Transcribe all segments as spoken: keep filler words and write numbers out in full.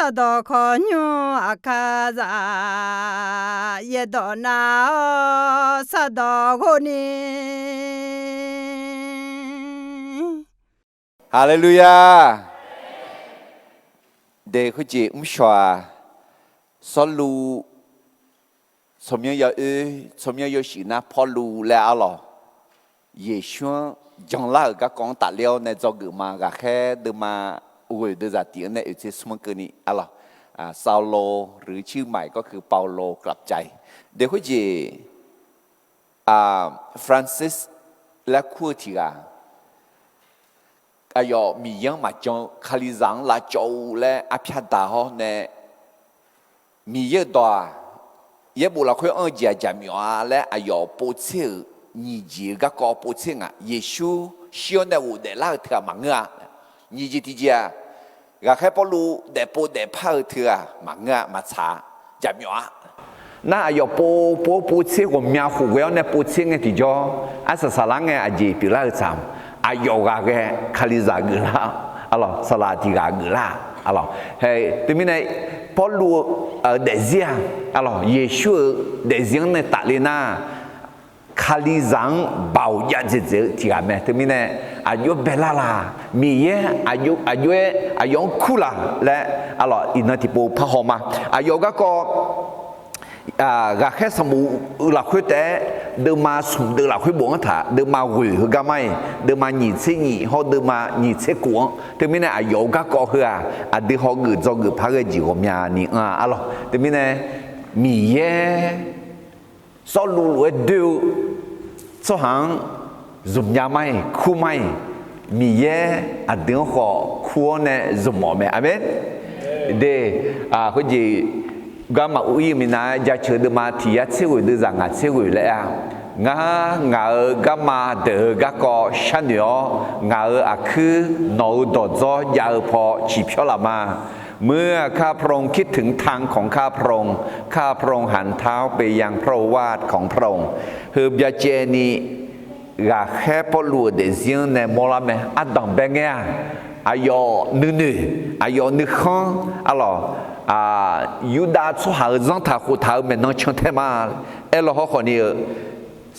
Sardawq khawqnymr aqkar zaf, yaerdawq nav-awr sardawq ghov ni. Haleluya! De khoerjeq mrshawq-aq, Sawrluv tsawrmyanr yawoer tsawrmyanr yawshuif nar Pawrluv laer arlawq, Yeqsur-anr janlar-euq garkawv-anr tafler-awr nae dzawgeuf ma. Ghaqkhaer deuvma ghoeq deuvzaq tiq-anr nae oeq tser smr-anr keuvni arlawq, Sawrluv ruiq cirmaiq gawrkeuv Pawrluv กลับใจ. De khoerjeq Francis laer kur-eu tiq ghaq, aqyawf Miqyaer-anr maqjan-eu Kalizaq-anr lavcawv-eu laer arpyar daq-awr nae, Miqyaer-euq dawq-aq, yaerbof lafkhoer anr-eu jeq-aq jaqmyawf-a laer aqyawf povtser-euq nyiq jeq-eu garkawv povtser ngaq. Yeqsur shir-awr nae ghofdaef lar-eu teu-aq maqngeur-a. Nyiq jeq tiqjeq-aq, ghaqkhaer Pawrluv daefpov daefpar-eu teu-aq maqngeur-a, maqtsaq-a, jaqmyawf-a. Nar aqyawf pov pov-awr povtser ghawqmya khof ghae-awr nae povtser ngae tiqjawr, arsaq saqlar ngae aqjeq pyeuflar-eu tsaq, aqyawf ghaqghae Kalizaq geuflar, arlawq, saqlaq tiq ghaq geuflar, arlawq. Hae, teumirnae Pawrluv-euq daefzir-aq, arlawq, Yeqsur-euq daefzir-anr nae tafle nar, Kalizaq-anr baoq jav dzaeqdzaeq-eu tiq ghaq mae. Teumirnae aqjox-aer baelar laq, Miqyaer aqjox-aer aqyawf-anr kur laq laer, arlawq, iqnan tiqpov parhaw ma. Aqyawf garkawv ghaqkhaer sanqbof-eu lafkhoer taef-aer, deuvma smq deuv lafkhoer bof-anr taq, deuvma ghoeq heugar mar-iq, deuvma nyiq tser nyiq hawr deuvma nyiq tser kof-anr. Teumirnae aqyawf-euq garkawv heu-aq, aqdui hawgeuf dzawgeuf par ghae jeq ghawqmyani anr-a, arlawq. Teumirnae Miqyaer Sawrluv lof-aer doer-eu tsawrhaq-anr zmqnya mar-iq, kur mar-iq, Miqyaer aqdui-anr khawf kur-awr nae zmq-awq mae. Aqmeq. De, khoerjeq garma ur-ir-eu minav-aer jaceuq deuvma tiq yar tser ghoeq deuvzaq ngaq tser ghoeq laer-a, ngar ngaq-euq garma deuq-eu garkawv sharnoeq-awr, ngaq-euq aqkuir nawq-euq dawqdzawr jav-eu paw ciqpyawr laf ma. เมื่อข้าพระองค์คิดถึงทางของข้าพระองค์ ข้าพระองค์หันเท้าไปยังพระวาทของพระองค์ Heu byacaevni ghaqkhaer Pawrluv-euq daefzir-anr nae mawrlar mae. Ardanqbae ngae-aq, aqyawf nuinoeq, aqyawf nuikhanr, arlawq, Yurdav tsawrhaq-euq zanrtaq khoftaq-euq maeqnan cantae ma. Aerlaw hawrkhawf ni-eu,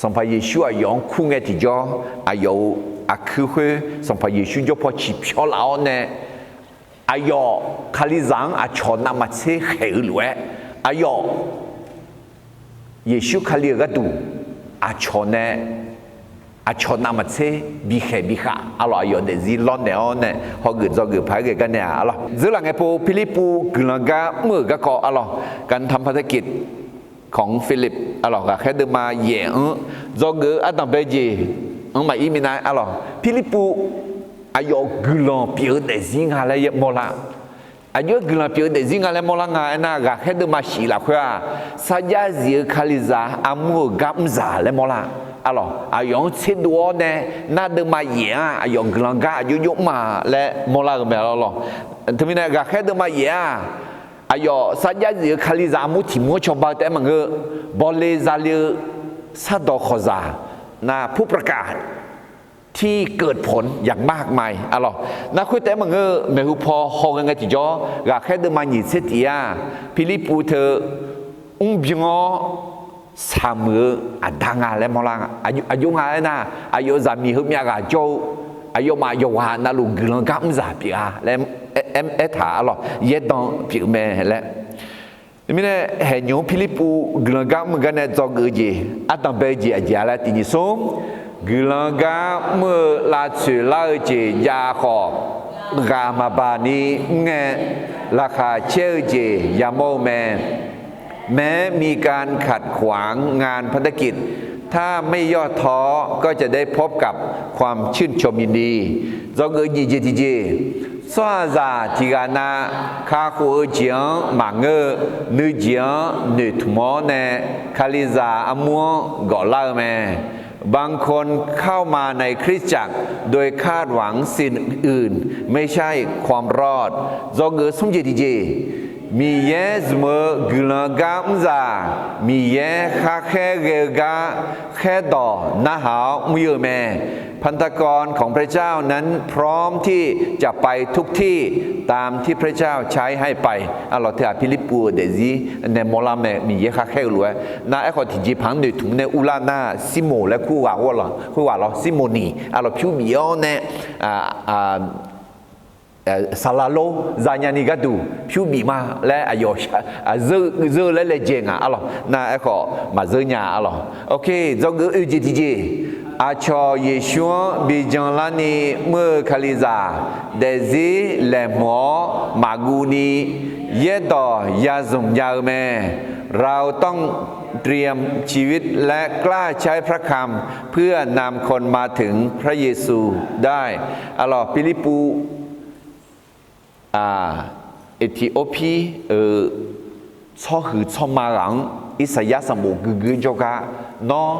Sanqpaq Yeqsur aqyawf-anr kur ngae tiqjawr, aqyawf-euq aqkuir khoer Sanqpaq Yeqsur jawr paw ciqpyawr laf-awr nae, aqyawf Kalizaq-anr aqcawq navmaqtser khaeq-eu lof-aer, aqyawf Yeqsur Kali-euq gharduq aqcawq nae aqcawq navmaqtser bikhaeq bikhav, arlawq, aqyawf daefzir lawrnaeq-awr nae hawgeuf dzawgeuf paq-aer ghae gar nae-aq, arlawq, dzeurlaf ngae pov Pirlirpuv guiqlanq gar mr-euq garkawv, arlawq, การทำพันธกิจของฟิลิป arlawq, ghaqkhaer deuvma yaef-anr dzawgeuf-eu ardanqbae jeq-anr maqir minav-aer, arlawq, Pirlirpuv aqyawf guiqlanq pyeuf-eu daefzir nga laer mawrlar. Aqjox-aer guiqlanq pyeuf-eu daefzir nga laer mawrlar nga aernar, ghaqkhaer deuvma shif lafkhoer-aq, sarjax zif-eu Kalizaq armur-euq gar mrzaq laer mawrlar. Arlawq, aqyawf-anr tserdov-awr nae nar deuvma yaef-anr aqyawf guiqlanq gar aqjox jov mr-a laer mawrlar-eu mae, arlawq. Teumirnae ghaqkhaer deuvma yaef-aq, aqyawf sarjax zif-eu Kalizaq armur tiq mur-anr cawba-eu taef-aer maqngeur, bawle zale-eu sardawq khawqzaq, nar ผู้ประกาศที่เกิดผลอย่างมากมาย arlawq. Nar khoer taef-aer maqngeur, maeqhu paw hawghae ngae tiqjawr, ghaqkhaer deuvma nyiq tser tiq-aq, Pirlirpuv teu mrbyan-awr saqmuiq-eu aqda nga laer mawrlar. Aqjox nga aernar, aqyawf zaqmiq heumyav ghaq jawr-eu, aqyawfmaf yawqghaq navluf guiqlanq gar mrzaq pyeuf-a laer aertaq, arlawq, yaerdan pyeuf mae laer. Teumirnae haeqnymq-anr Pirlirpuv guiqlanq gar mr-eu gar nae dzawgeuf-eu jeq, ardanqbae-eu jeq aqjeq-a laer tiq nyiq smr, guiqlanq gar mr-eu lavtsoeq lar-eu jeq jav khawf, ghaq maqbaq ni mr ngae, laqkhaq caer-eu jeq yamawr-eu mae. แม้มีการขัดขวางงานพันธกิจ ถ้าไม่ย่อท้อก็จะได้พบกับความชื่นชมยินดี Dzawgeuf nyiq jeq tiqjeq, tsawrhaqzaq tiq ghaq nav kakhof-eu jeq-anr maqngeur-eu, nuijeq-anr noeqtmq-awr nae Kalizaq armur-anr gawflar-eu mae. บางคนเข้ามาในคริสตจักร โดยคาดหวังสิ่งอื่น ไม่ใช่ความรอด Dzawgeuf smr jeq tiqjeq, Miqyaer zmq-eu guiqlanq gar mrzaq, Miqyaer kharkhaer ghae-eu gar khaerdawq narhaq-awr mr-eu mae. พันธกรของพระเจ้านั้นพร้อมที่จะไปทุกที่ตามที่พระเจ้าใช้ให้ไป Arlawq, teughaq Pirlirpuv-euq daefzir nae mawrlar mae, Miqyaer khar khaer-eu lof-aer. Nar aerkhawf tiqjeqpaq-anr noeqtmq nae urlar nar, Sirmoq laer kur ghaq-awr lawq, khoerghaq lawq, Sirmoq ni, arlawq, pyur bif-awr nae, saqlaq lor zanya ni gharduq pyur bif ma laer aqyawf zeur laer laejae nga, arlawq. Nar aerkhawf maqzeur nya, arlawq. Ok, dzawgeuf oe jeq tiqjeq, aqcawq Yeqsur-anr bi janlarni mr-eu Kalizaq daefzir laeqhmq-awr maqguv ni yaerdawq ya zmq nya-eu mae. เราต้องเตรียมชีวิตและกล้าใช้พระคำเพื่อนำคนมาถึงพระเยซูได้ Arlawq, Pirlirpuv Aqtiqorpir-euq tsawrhuiq tsawrma ghaq-anr Irsaqyar sanqbof guigui-anr jawrgar, Nawr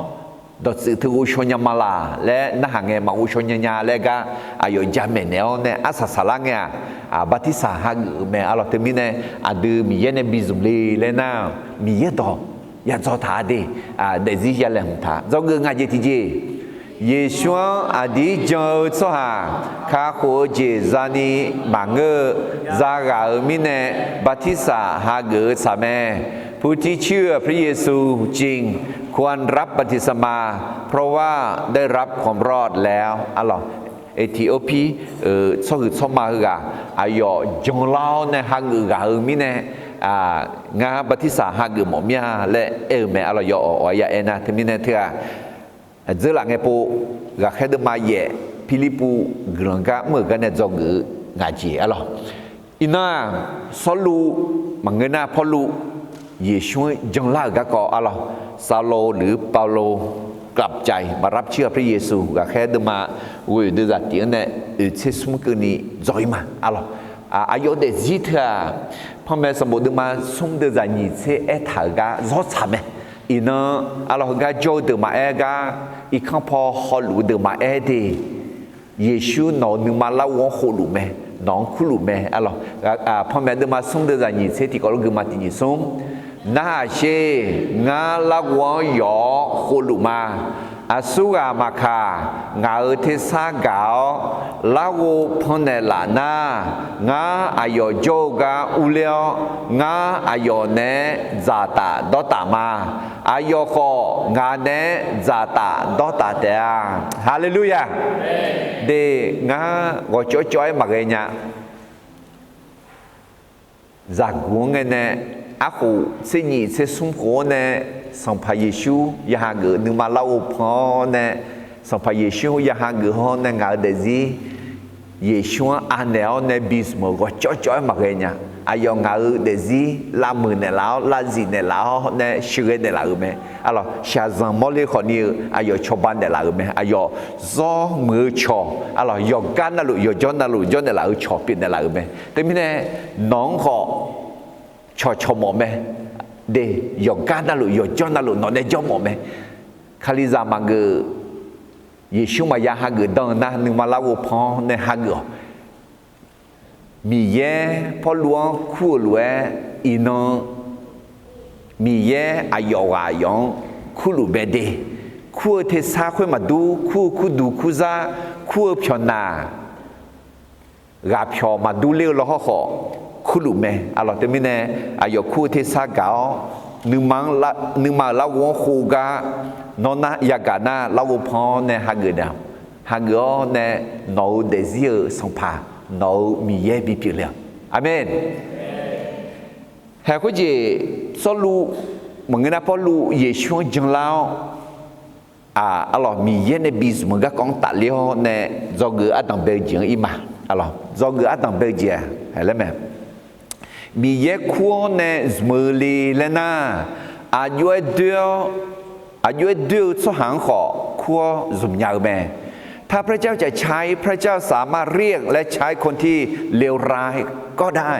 dawqtsuif teu ghovshaw nya ma laq laer narhaq ngae, maqghovshaw nya nya laer gar aqyawf jamaeq naeq-awr nae arsaq saqlar ngae-aq, bartirsaq hageuf-eu mae, arlawq. Teumirnae aqdui Miqyaer nae bi zmq le laer nar, Miqyaer dawq ya dzaw taq-a de, daefzir ya laeqhmq taq. Dzawgeuf ngaq jeq tiqjeq, Yeqsur-anr aqdir jan-eu tsawrhaq kakhof-eu jeq zani maqngeur-eu, zaghaq-euq mirnae bartirsaq hageuf-eu tsaq mae. ผู้ที่เชื่อพระเยซูจริงควรรับบัพติศมา เพราะว่าได้รับความรอดแล้ว Arlawq, Aqtiqorpir-euq tsawrhuiq tsawrma heughaq aqyawf janlar-awr nae hageuf ghaq-euq mirnae, ngar bartirsaq hageuf mawf mir-a laer aer-eu mae, arlawq. Yawawq-a ya aernar, teumirnae teughaq dzeur laf ngae pov, ghaqkhaer deuvma yaef, Pirlirpuv guiqlanq gar mr-euq gar nae dzawgeuf-eu ngaq jeq, arlawq. Iqnan-aq, Sawrluv maqngeur nar Pawrluv Yeqsur-anr janlar-euq garkawv, arlawq, ซาโล หรือ เปาโล กลับใจมารับเชื่อพระเยซู ghaqkhaer deuvma ghoe-euq deuvzaq tif-anr nae oeq tser smr keuvni dzaw-ir ma, arlawq. Aqyawf daefzir teu-aq, Panmaeq sanqbof deuvma smr deuvzaq nyiq tser aertaq-euq gar zawr tsaq mae. Iqnan, arlawq, heugar jawr-eu deuq maqaer gar, irkanr paw hawluf-eu deuq maqaer de. Yeqsur nawq-euq nuima larghov-anr khovluf mae, nawq-anr kurluf mae, arlawq. Panmaeq deuvma smr deuvzaq nyiq tser tiqkawv lof gui ma tiq nyiq smr. Narhaq sher, ngar larghov-anr yawq-awr khovluf ma. Aqsurghaq maqkaq, ngaq-euq tersar gaq-awr larghov pannaeq laf nar, ngar aqyawf jawr-eu gar urler-awr, ngar aqyawf naeq-aer dzaqtaf dawrtaf ma. Aqyawf khawf ngaq naeq-aer dzaqtaf dawrtaf taef-a. Haleluya! De, ngar ghawqcawv cawv-aer maqghae nya. Zaqguq-anr ngae nae arkhof tser nyiq tser smr khof-awr nae, Sanqpaq Yeqsur ya hageuf nuima larghov pan-awr nae, Sanqpaq Yeqsur ya hageuf hawr nae ngaq-euq daefzir Yeqsur-anr anaeq-awr nae bi zmq-euq ghawqcawv cawv-aer maqghae nya. Aqyawf ngaq-euq daefzir lavmuiq naeqlaf-awr, lavzif naeqlaf-awr nae sheuqghae naeqlaf-euq mae. Arlawq, shaqzanq mawrler khawfni-eu aqyawf cawba naeqlaf-euq mae. Aqyawf zawr muiq-eu cawq, arlawq, yawqgar navluf yawqjawr navluf jawr naeqlaf-eu cawq pyeuf naeqlaf-euq mae. Teumirnae nawq-anr khawf cawqcawq mawf mae. De, yawqgar navluf yawqjawr navluf nawq nae jawr mawf mae. Kalizaq maqgeuf, Yeqsur maqya hageuf dan-eu nar nuima larghov pan-awr nae hageuf-awq. Miqyaer Pawrluv-anr kur-euq lof-aer, iqnan Miqyaer aqyawf ghaq aqyawf-anr kurluf bae de. Kur-eu tersar khoer maqdur, kur-eu kurduq kurzar, kur-eu pyawqnaq ghaqpyawq maqdur ler-eu lawhawr khawf kurluf mae. Arlawq, teumirnae aqyawf kur-eu tersar gaq-awr, nuima-euq larghov-anr khov gar nawr nar yagaq nar larghov pan-awr nae hageuf naeq, hageuf-awr nae nawq-euq daefzir-euq Sanqpaq, nawq-euq Miqyaer bipyeuf le-awq. Aqmeq. Haeq khoerjeq, Sawrluv maqngeur nar Pawrluv Yeqsur-anr janlar-awr, arlawq, Miqyaer nae bi zmq-eu garkawv-anr tafler-awr nae dzawgeuf ardanq bae-eu jeq-anr ir ma. Arlawq, dzawgeuf ardanq bae-eu jeq-aq laer mae, Miqyaer kur-awr nae zmq-eu le laer nar, aqjox-aer doer-awr, aqjox-aer doer-eu tsawrhaq-anr khawf kur-awr zmq nya-eu mae. ถ้าพระเจ้าจะใช้ พระเจ้าสามารถเรียกและใช้คนที่เลวร้ายก็ได้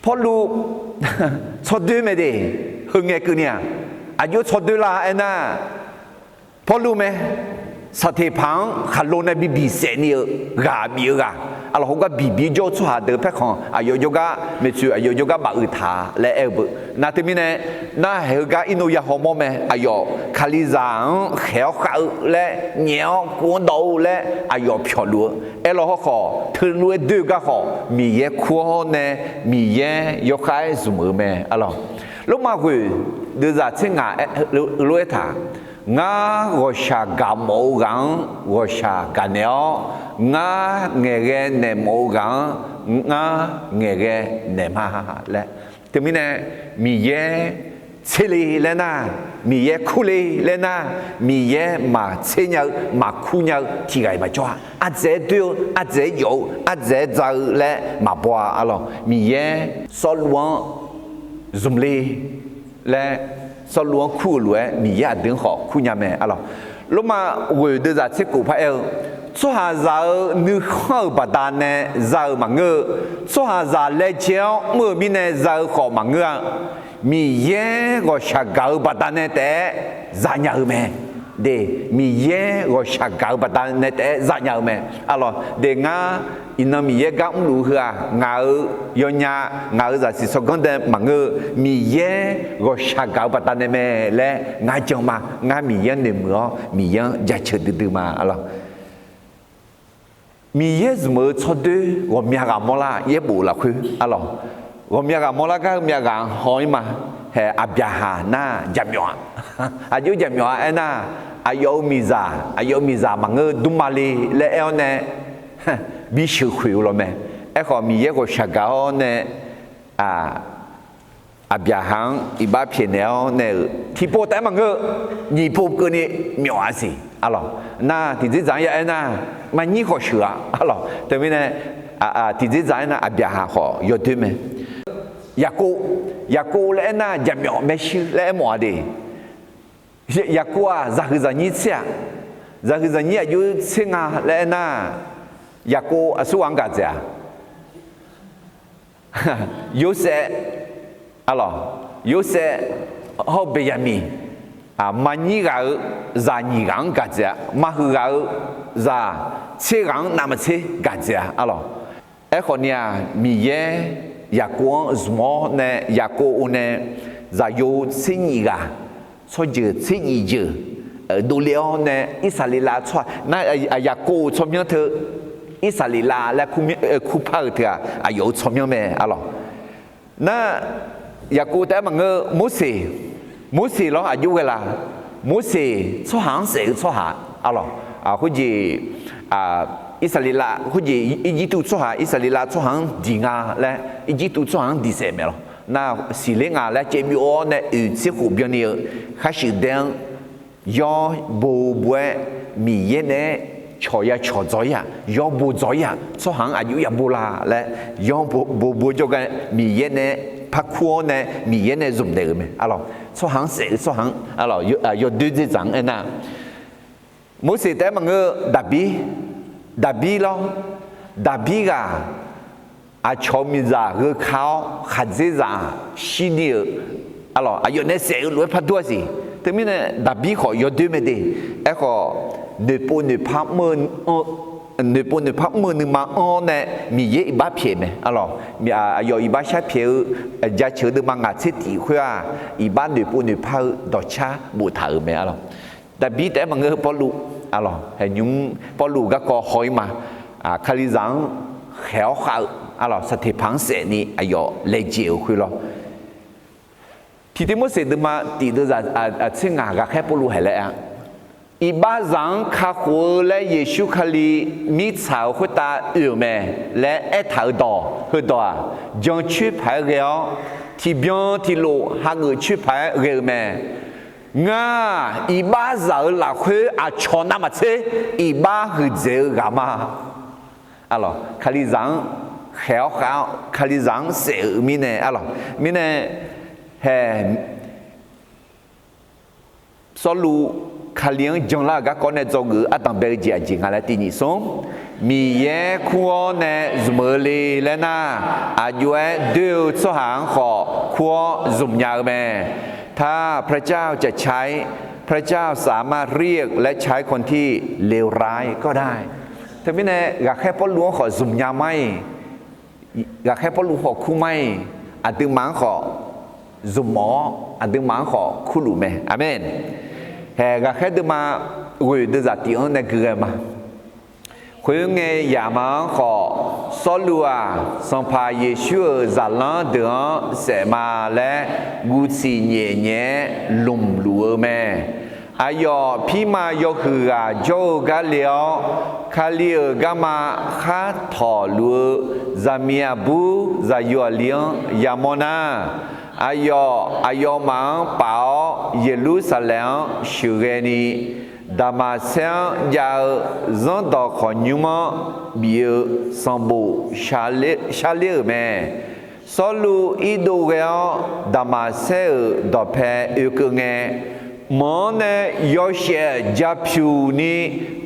Pawrluv tsawrdoer mae de. Heu ngae keuvni-aq, aqjox tsawrdoer lar aernar, Pawrluv mae, saqteqpaq-anr khaqlo nae bi bisaef ni-eu ghaq bif-eu ghaq. Arlawq, khoergar biqbir jawr-eu tsawrhaq deuq paerkhanq aqyawf jawrgar maeqtsoeq, aqyawf jawrgar maqoeq taq laer aer-eu beu. Nar teumirnae, nar haeq-eu gar irnov ya hawmawr mae. Aqyawf Kalizaq-anr khaeq-awr khav-eu laer, nyaef-awr kuv-anr dawv-eu laer aqyawf pyawq luf-eu. Aerlawq hawrkhawf, teulof-aer doer-eu gar khawf, Miqyaer kur-awr nae, Miqyaer yawkhav-aer zmq-euq mae. Arlawq, Lormav ghoeq deuvzaq tser ngaq lof-aer taq, ngar ghawqshaq gaq mawf-eu ghaq-anr ghawqshaq gaq naeq-awr, ngar ngaeqghae naeq mawf-eu ghaq-anr ngar ngaeqghae naeq ma laer. Teumirnae, Miqyaer tser le laer nar, Miqyaer kur le laer nar, Miqyaer maqtser nya-eu maqkur nya-eu tiq ghaq-iq maqjawr-a. Ardzaeq-aer doer-eu, ardzaeq-aer jawf-eu, ardzaeq-aer dza-eu laer maqbaw-a. Arlawq, Miqyaer Sawrluv-anr zmq le laer, Sawrluv-anr kur-euq lof-aer Miqyaer aqdui-anr khawf kur nya mae. Arlawq, Lormav ghoeq deuvzaq tser khof par aer-eu, tsawrhaqzaq-euq nuikhanr-euq baqdanae za-eu maqngeur-eu, tsawrhaqzaq laejae-awr mr-eu mirnae za-eu khawf maqngeur-a. Miqyaer ghawqshaq gaq-eu baqdanae taef-aer zanya-eu mae. De, Miqyaer ghawqshaq gaq-eu baqdanae taef-aer zanya-eu mae. Arlawq, de ngar iqnan Miqyaer gar mrluf-eu heu-aq, ngaq-euq yawnya, ngaq-euq zaqsiq tsawrganr dae maqngeur-eu, Miqyaer ghawqshaq gaq-eu baqdanae mae laer ngar jan ma. Ngar Miqyaer-anr noeqmuiq-awr Miqyaer-anr jaceuq duidui ma. Arlawq, Miqyaer zmq-eu tsawrdoer ghawqmya ghaq mawrlar yaerbof lafkhoer. Arlawq, ghawqmya ghaq mawrlar gar heu myav ghaq haw-ir ma. Haeq Aqbyaqhaq nar jaqmyawf-a. Aqjox jaqmyawf-a aernar, aqyawf-euq miqzaq, aqyawf-euq miqzaq maqngeur dmrma le laer aer-awr nae bisheuq khoeq-eu lawr mae. Aerkhawf Miqyaer ghawqshaq gaq-awr nae Aqbyaqhaq-anr iqbax pyaeqnaeq-awr nae-euq tiqpov taef-aer maqngeur-eu, nyiq pov keuvni myawf-a siq. Arlawq, nar tiqdzerdzaq-anr ya aernar, maqnyir khawf sheuq-a. Arlawq, teumirnae tiqdzerdzaq aernar Aqbyaqhaq khawf yawdoer mae. Yaqkov, Yaqkov laer aernar jaqmyawf maershuir laer aermawf-a de. Yaqkov-aq zaqhuiq zaqnyir tser-aq, zaqhuiq zaqnyir aqjox tser nga laer aernar, Yaqkov aqsurghaq-anr gaq dzaeq-a. Yorsaev, arlawq, Yorsaev hawr-eu Beqyaqmiq, maqnyir ghaq-euq zaq nyiq ghaq-anr gaq dzaeq-a. Maqhuiq ghaq-euq zaq tser ghaq-anr navmaqtser gaq dzaeq-a. Arlawq, aerkhawf ni-aq, Miqyaer Yaqkov-anr zmq-awr nae, Yaqkov-eu nae zaqyo tser nyif ghaq, tsawrjeuq tser nyif jeuq dovle-awr nae, Irsaqleqlav tsawrhaq nar, Yaqkov-euq tsawrmyanr teu Irsaqleqlav laer kurpar-euq teu-aq, aqyawf-euq tsawrmyanr mae. Arlawq, nar Yaqkov taef-aer maqngeur-eu Morseq, Morseq lawr aqjox ghae la? Morseq tsawrhaq-anr saef-eu tsawrhaq. Arlawq, khoerjeq Irsaqleqlav khoerjeq Irjirtuv tsawrhaq, Irsaqleqlav tsawrhaq-anr diq nga laer, Irjirtuv tsawrhaq-anr diq saef mae lawr. Nar siqler nga laer caev byov-awr nae oeq tser khof byanni-eu kharshuif daer-anr yawr bo bo-aer Miqyaer naeq-aer cawq ya cawq dzaw-ir-aq, yawr bo dzaw-ir-aq, tsawrhaq-anr aqjox ya bo la laer yawr bo bo jawrgar Miqyaer naeq-aer parkur-awr nae Miqyaer nae zmq daef-euq mae. Arlawq, tsawrhaq-anr saef-eu tsawrhaq-anr, arlawq, yawdoer dzerdzaq-anr aernar, Morseq taef-aer maqngeur-eu Daqbir, Daqbir lawr, Daqbir ghaq aqcawq-eu miqzaq gheuka-awr khaqdzerzaq shirni-euq, arlawq, aqyawf nae saef-eu lof-aer pardur-a siq. Teumirnae Daqbir khawf yawdoer mae de. Aerkhawf, noeqpov noeqpar mr-eu noeqpov noeqpar mr-eu nuima anr-awr nae Miqyaer iqbax pyaeq mae. Arlawq, aqyawf iqbax shar pyaeq-eu jaceuq-eu deuvma ngaq tser tif khoer-aq, iqbax noeqpov noeqpar-eu dawqcar boftaq-euq mae. Arlawq, Daqbir taef-aer maqngeur-eu Pawrluv, arlawq, haeqnymr Pawrluv garkawv haw-ir ma. Kalizaq-anr khaeq-awr khav-eu, arlawq, Saqteqpaq-anr saefni aqyawf laejae-euq khoer lawr. Tiqtiv Morseq deuvma tiq deuvzaq tser ngaq ghaqkhaer Pawrluv haeq laer-a, iqbaxzaq-anr kakhof-eu laer Yeqsur Kali mirtsaq-euq khoertav oe-euq mae laer aertaq-euq dawq heudawq-aq, jancoer paq-aer ghae-awr, tiqbyan tiqlof hageuf coer paq-aer ghae-eu mae. Ngar iqbaxzaq-euq lafkhoer aqcawq navmaqtser iqbax huiqdzaeq-eu ghaq ma. Arlawq, Kalizaq-anr khaeq-awr khav-awr Kalizaq-anr saef-euq mirnae, arlawq, mirnae, hae, Sawrluv Kali-anr janlar-euq garkawv nae dzawgeuf-eu ardanq bae-eu jeq aqjeq nga laer tiq nyiq smr, Miqyaer kur-awr nae zmq-eu le laer nar, aqjox-aer doer-eu tsawrhaq-anr khawf kur-awr zmq nya-eu mae. ถ้าพระเจ้าจะใช้ พระเจ้าสามารถเรียกและใช้คนที่เลวร้ายก็ได้ Teumirnae ghaqkhaer Pawrluv-anr khawf zmq nya mar-iq, ghaqkhaer Pawrluv khawf kur mar-iq, aqduimaf-anr khawf zmq mawf-awr aqduimaf-anr khawf kurluf mae. Aqmeq. Haeq ghaqkhaer deuvma ghoeq deuvzaq tif-anr nae gui ghae ma. Khoerngae yaqma-anr khawf, Sawrluv-aq, Sanqpaq Yeqsur-euq zaqlanr deuq-anr saef ma laer guv tsiq nyaef nyaef-aer lmq luf-eu mae. Aqyawf pirma yawhuiq ghaq jawr-eu gar le-awr, Kali-euq garma khar tawqluf-eu zaqmiq aqbur zaqyo aqli-anr yamawr nar, aqyawf aqyawfmaf-anr paf-awr Yeqlursaqlaeq-anr sheuqghae ni, Daqmaqsaer-anr jav-eu zanrdawq khawqnymr-anr bif-eu sanqbof sharler-euq mae. Sawrluv irdov ghae-awr, Daqmaqsaer-euq dawqpae oekeuv ngae, mq-anr nae yawshaef japyuq ni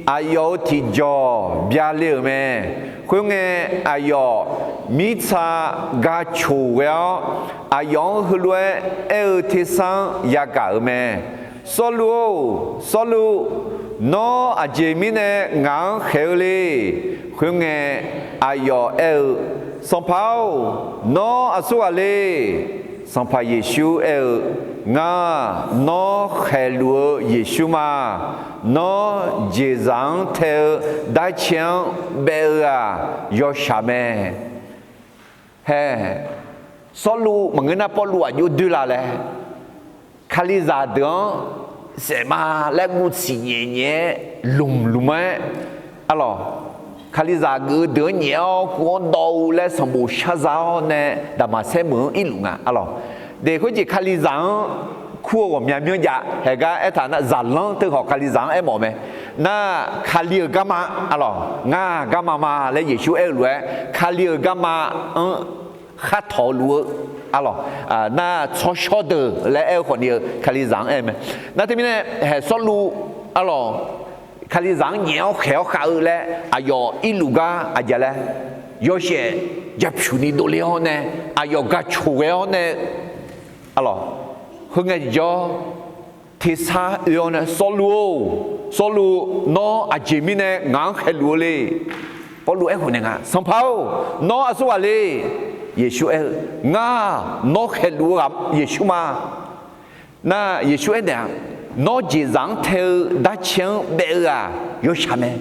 aqyawf-euq tiqjawq byale-euq mae. Khoerngae, aqyawf mirtsa ga coq ghae-awr, aqyawf-anr heulof-aer aer-eu tersar-anr yagaq-euq mae. Sawrluv-or, Sawrluv, nawr aqjeq mirnae ngaq-anr khaeq-eu le? Khoerngae, aqyawf aer-eu, Sanqpaq-or, nawr aqsur ghaq le? Sanqpaq Yeqsur aer-eu, Ngar, nawr khaeqluf-eu Yeqsur ma. Nawr jeqzaq-anr tae-eu darcaer-anr baev-eu-aq, yawshaq mae. Hae, Sawrluv maqngeur nar Pawrluv aqjox doer la laer, Kalizaq deuq-anr saef ma laer guv tsiq nyaef nyaef-aer lmq lmq-aer, arlawq, Kalizaq geuf-eu deuq-anr nyaef-awr kuv-anr dawv-eu laer sanqbof sharza-awr nae Daqmaqsaer meuq-anr irluf nga, arlawq. De khoerjeq Kalizaq-anr kur-eu ghawqmya myanr jav haeq gar aertaq nar, zaqlanr teu khawf Kalizaq-anr aermawf mae. Nar, Kali-euq garma, arlawq, ngar garma ma laer Yeqsur aer-eu lof-aer, Kali-euq garma-anr khar tawq luf-eu, arlawq, nar tsawrshawr deuq laer aer-eu khawfni-eu Kalizaq-anr aer mae. Nar teumirnae haeq Sawrluv, arlawq, Kalizaq-anr nyaef-awr khaeq-awr khav-eu laer aqyawf irluf gar aqjeq laer, yawshaef japyuq ni dovle-awr nae aqyawf ga coq ghae-awr nae, arlawq, khoerngae tiqjawr tersar oe-awr nae, Sawrluv-or, Sawrluv, nawr aqjeq mirnae ngaq-anr khaeqluf-eu le? Pawrluv aerkhof naeq nga, Sanqpaq-or, nawr aqsur ghaq le? Yeqsur aer-eu, Ngar, nawr khaeqluf-eu ghaq Yeqsur ma. Nar, Yeqsur aernaeq-aq, nawr jeqzaq-anr tae-eu darcaer-anr baev-eu-aq, yawshaq mae.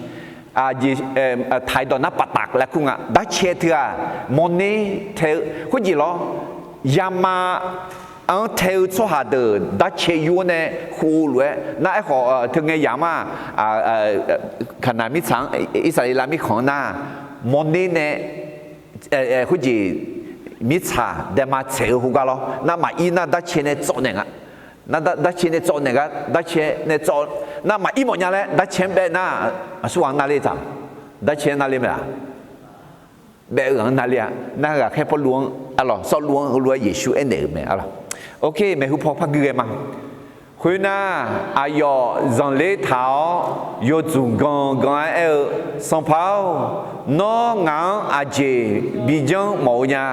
Taq-iq dawq nar paqtaf laer kur nga. Darcaer teu-aq, mawrner tae-eu khoerjeq lawr, yama-anr tae-eu tsawrhaq deuq darcaer yur-awr nae khov lof-aer nar, aerkhawf teu ngae yamq-aq, Kaqnaq mirtsaq-anr, Irsaqleqlav mirkhanq-anr nar, mawrner nae khoerjeq mirtsaq daema tsaeq-eu khoergar lawr nar, maqir nar darcaer nae tsawv naeq nga. Nar darcaer nae tsawv naeq gar, darcaer nae tsawv nar maqir mawf nya laer darcaer-anr baev nar, aqsur ghaq-anr navler taq, darcaer-anr navler mae-aq, baev-eu ghaq-anr navler-a. Nar ghaqkhaer Pawrluv-anr, arlawq, Sawrluv-anr heulof-aer Yeqsur aernaeq-euq mae, arlawq. Ok, maeqhu paw par gui ghae ma. Khoernar, aqyawf zanqler taq-awr yawdzmq ganqganq-aer aer-eu, Sanqpaq-or, nawr ngaq-anr aqjeq bi janr mawf-eu nya?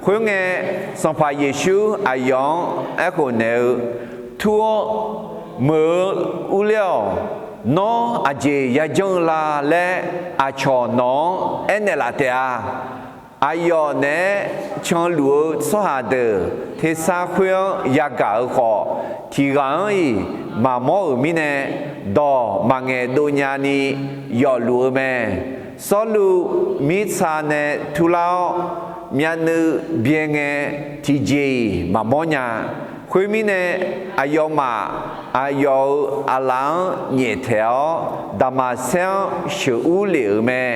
Khoerngae, Sanqpaq Yeqsur aqyawf-anr aerkhof naeq-eu, Tur-awr, meuq-eu urler-awq. Nawr aqjeq yajanr-eu la laer aqcawq nawq-anr aernaeq laf taef-a. Aqyawf naeq-aer canluf-eu tsawrhaq deuq tersar khoer-anr yagaq-euq khawf, tiq ghaq-anr-iq maqmawr-euq mirnae, dawq maqngaeq dov nyani yawfluf-eu mae. Sawrluv mirtsa nae turlar-awr, myavnuiv byae ngae, tiqjeq-iq maqmawr nya. Khoermirnae, aqyawfmaf aqyawf-euq aqlaf-anr nyaeftaeq-awr, Daqmaqsaer-anr sheuqur lef-euq mae.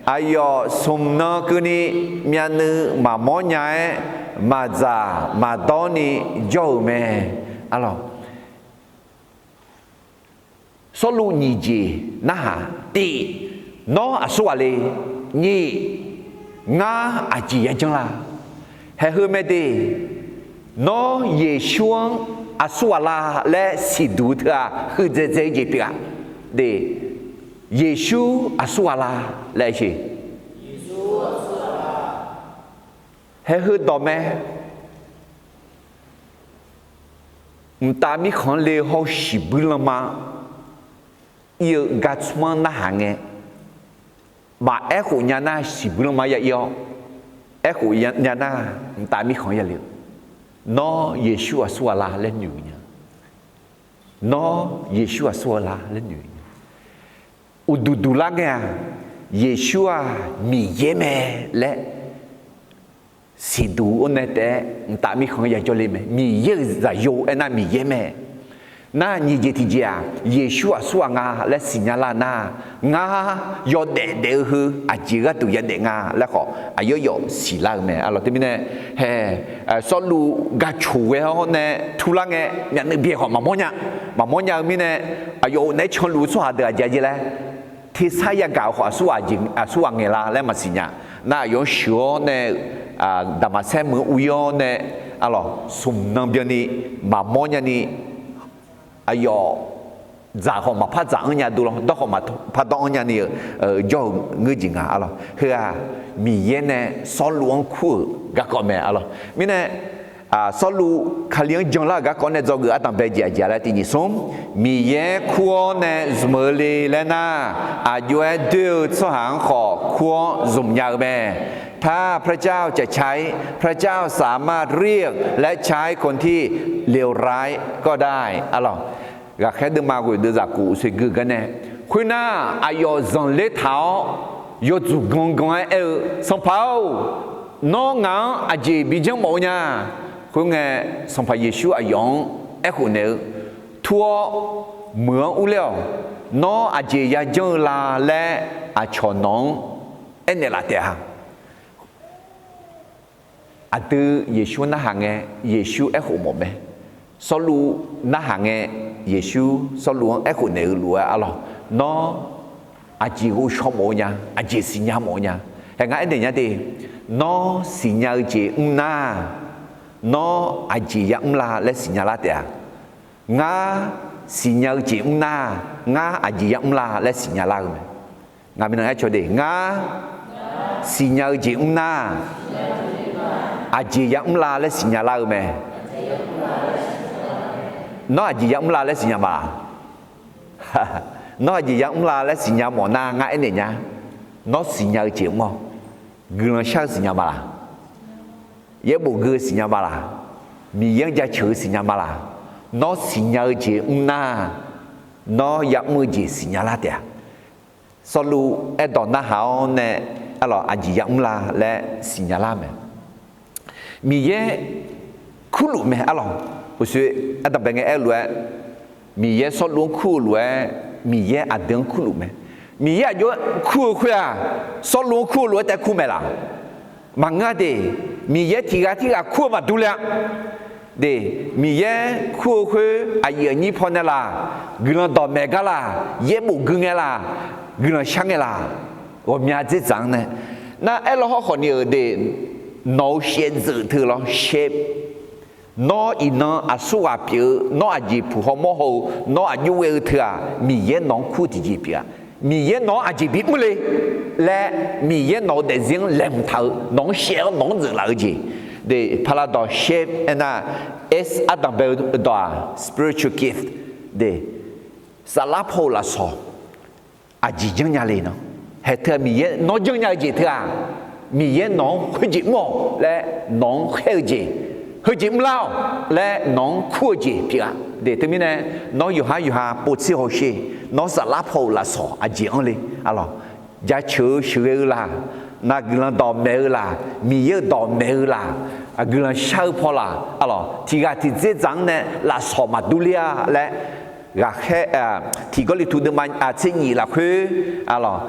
Aqyawf smq nan keuvni myavnuiv maqmawr nya-aer, maqdzaq maqdawr ni jawr-euq mae. Arlawq, Sawrluv nyiq jeq narhaq, tiq, nawr aqsur ghaq le? Nyiq, ngar aqjeq yajanr la? Haeq heu mae de, nawr Yeqsur-anr aqsur ghaq la laer siqduq-eu teu-aq, huiqdzaeq dzae-eu jeq pyeuf-a. De, Yeqsur aqsur ghaq la laer siq. Haeq heu dawq mae. Mqtav mirkhanq-anr le hawr-eu shiqbuir lanma ir-eu gar tsmr-anr narhaq ngae, Maqaer khof nya nar siqbuir lanma ya ir-awr, aer khof nya nar mqtav mirkhanq-anr ya le-eu. Nawr Yeqsur aqsur ghaq la laer noeq-eu nya. Nawr Yeqsur aqsur ghaq la laer noeq-eu nya. Uqduq duq lar ngae-aq, Yeqsur-aq Miqyaer mae laer siqduq or nae taef-aer mqtav mirkhanq-anr ya jawr le mae. Miqyaer-euq zaqyo aernar Miqyaer mae. Nar nyiq jeq tiqjeq-aq, Yeqsur aqsur ghaq nga laer siqnya lar nar, ngar yawdaef daef-eu heu aqjeq gharduq yadaef nga laer khawf aqyawf yawf siqlar-eu mae. Arlawq teumirnae, hae, Sawrluv gaq coq ghae-awr nae turlar ngae myavnuiv byae khawf maqmawr nya. Maqmawr nya-eu mirnae, aqyawf naeq-aer canluf-eu tsawrhaq deuq aqjeq aqjeq laer tersar yagaq-eu khawf aqsur ghaq ngaeq la laer maqsiq nya. Nar aqyawf-anr sheuq-awr nae-eu, Daqmaqsaer meuq-anr uir-awr nae, arlawq smq nan byanni maqmawr nyani, aqyawf dzaq khawf maqpar dzaq-anr nya dov lawr, dawr khawf maqpar dawr-anr nyani-eu jawr-eu ngeur jeq nga. Arlawq heu-aq, Miqyaer nae Sawrluv-anr kur-euq garkawv mae. Arlawq mirnae, Sawrluv Kali-anr janlar-euq garkawv nae dzawgeuf ardanqbae jeq aqjeq laer tiq nyiq smr, Miqyaer kur-awr nae zmq-eu le laer nar, aqjox-aer doer-eu tsawrhaq-anr khawf kur-awr zmq nya-eu mae. ถ้าพระเจ้าจะใช้ พระเจ้าสามารถเรียกและใช้คนที่เลวร้ายก็ได้ Arlawq, ghaqkhaer deuvma ghoeq deuv zaqkuf uqsoe gui-eu gar nae, khoernar, aqyawf zanqler taq-awr yawdzuq gangan-aer aer-eu, Sanqpaq-or, nawr ngaq-anr aqjeq bi janr mawf-eu nya. Khoerngae, Sanqpaq Yeqsur aqyawf-anr aerkhof naeq-eu, Tur-awr, meuq-anr urler-awq. Nawr aqjeq ya janr-eu la laer aqcawq nawq-anr aernaeq laf taef-a. Aqdui Yeqsur narhaq ngae, Yeqsur aerkhof mawf mae. Sawrluv narhaq ngae, Yeqsur Sawrluv-anr aerkhof naeq-eu lof-aer, Arlawq, nawr aqjeq ghovshaw mawf-eu nya, aqjeq siqnya mawf-eu nya. Hae, ngar aernaeq nya de, nawr siqnya-eu jeq mr nar, nawr aqjeq ya mr la laer siqnya lar taef-a. Ngar siqnya-eu jeq mr nar, ngar aqjeq ya mr la laer siqnya lar-eu mae. Ngaq mirnan aer caw de, ngar siqnya-eu jeq mr nar, aqjeq ya mr la laer siqnya lar-eu mae. Nawr aqjeq ya mr la laer siqnya ma laq? Nawr aqjeq ya mr la laer siqnya mawf nar, ngar aernaeq nya. Nawr siqnya-eu jeq mr-awq. Guiqlanq shar-eu siqnya ma laq? Yaerbof gui-eu siqnya ma laq? Miqyaer-anr jaceuq-eu siqnya ma laq? Nawr siqnya-eu jeq mr nar, nawr ya mr-eu jeq siqnya lar taef-a. Sawrluv aerdawq narhaq-awr nae, Arlawq, aqjeq ya mr la laer siqnya lar mae. Miqyaer kurluf mae. Arlawq, uqshoe ardanqbae ngae aer-eu lof-aer, Miqyaer Sawrluv-anr kur-eu lof-aer, Miqyaer aqdui-anr kurluf mae. Miqyaer aqjox-aer kur-eu khoer-aq, Sawrluv-anr kur-eu lof-aer taef kur mae laq? Maqngeur-a de. Miqyaer tiq ghaq tirghaq kur-eu maqdur le-a. De, Miqyaer kur-eu khoer aqyuif aqnyir paw nae laq, guiqlanq dawqmaeq gar laq, yaerbof gui ngae laq, guiqlanq shar ngae laq, ghawqmya dzerdzaq-anr nae, nar aer lawr hawrkhawf ni-euq de, nawq-euq shaevdzeuf teu lawr shae. Nawr iqnan aqsurghaq pyeuf-eu, nawr aqjeq puq haw mawr haw-eu, nawr aqjox ghae-eu teu-aq, Miqyaer nawq-anr kur-eu tiqjeq pyeuf-a. Miqyaer nawq-anr aqjeq bimr le laer, Miqyaer nawq-eu daefzir-anr laeqhmq taq-eu, nawq-anr shaev-awr nawq-anr dzeuflaf-eu jeq. De, paradawq shae aernar, S ardanqbae-eu dawq-aq spiritual gift. De, saflar paw-euq lafsawq aqjeq janrnya le nan. Haeq teu-aq Miqyaer nawr janrnya-eu jeq teu-aq, Miqyaer nawq-anr khoerjeq mr-awq laer nawq-anr khaer-eu jeq, heujeq mrlar-awq laer nawq-anr kur-eu jeq pyeuf-a. De, teumirnae, nawr yawqhar yawqha povtser hawsher, nawr saflar paw-euq lafsawq aqjeq anr le. Arlawq, jaceuq-eu sheuqghae-eu laq, nav guiqlanq dawqmaeq-eu laq, Miqyaer-euq dawqmaeq-eu laq, guiqlanq shar-eu paw laq, arlawq, tiq ghaq tiqdzerdzaq-anr nae lafsawq maqdur ler-a laer, ghaqkhaer, tiq Gawrliqtu deuvma tser nyif lafkhoer, arlawq,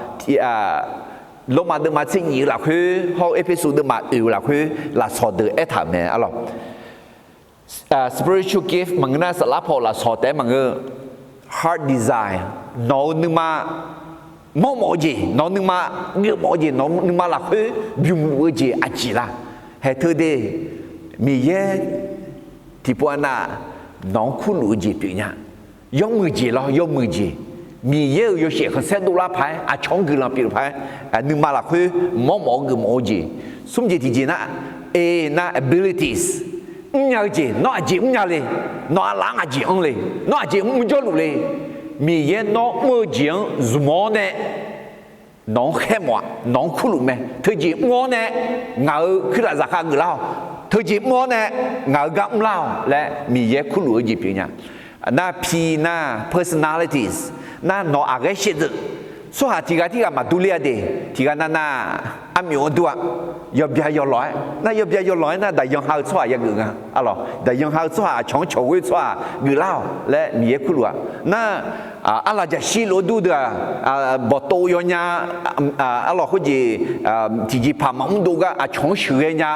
Lormav deuvma tser nyif-eu lafkhoer hawr-eu Erpersu deuvma oeq-eu lafkhoer lafsawq deuq aertaq-euq mae, arlawq. Spiritual gift maqngeur nar, saflar paw-euq lafsawq taef-aer maqngeur. Heart desire, nawq-euq nuima mawrmawf-eu jeq, nawq-euq nuima geufmawf-eu jeq, nawq-euq nuima lafkhoer bymq luf-eu jeq aqjeq la? Haeq teu de, Miqyaer tiqpov-a nav nawq-anr kurluf-eu jeq pyeufnya. Yawmuiq jeq lawr, yawmuiq jeq. Miqyaer-euq yawshaef khanqsaer dovlar paq-aer, aqcawq-anr guiqlanq pyeuf paq-aer, nuima lafkhoer mawrmawf-eu geufmawf-eu jeq. Smr jeq tiqjeq nar, e nar abilities, mrnya-eu jeq, nawr aqjeq mrnya le, nawr aqlaf-anr aqjeq anr le, nawr aqjeq mr jawrluf le, Miqyaer nawr mr-eu jeq-anr zmq-awr nae nawq-anr khaermawf-a, nawq-anr kurluf mae. Teujeq mr-awr nae ngaq-euq kuirlaf zaqkhav geuflar-awq. Teujeq mr-awr nae ngaq-euq gar mrlar-awq laer Miqyaer kurluf-eu jeq pyeuf nya. Nar pi nar personalities, nar nawq aqghaer shaevdzeuf tsawrhaq tiq ghaq tirghaq maqdur ler-a de. Tiq ghaq navnav armyawf-anr dur-a, yawbya yawlawq-aer nar, yawbya yawlawq-aer nar daqyan ha-eu tsawrhaq yageuf nga. Arlawq, daqyan ha-eu tsawrhaq, aqcawq-anr cawq ghoer tsawrhaq geuflar-awq laer Miqyaer kurluf-a. Nar arlaq jaqshir lof-aer dur deuq-aq, bawqtov yawnya, arlawq khoerjeq, tiqjeqpaq maqmr dov gar aqcawq-anr sheuqghae nya,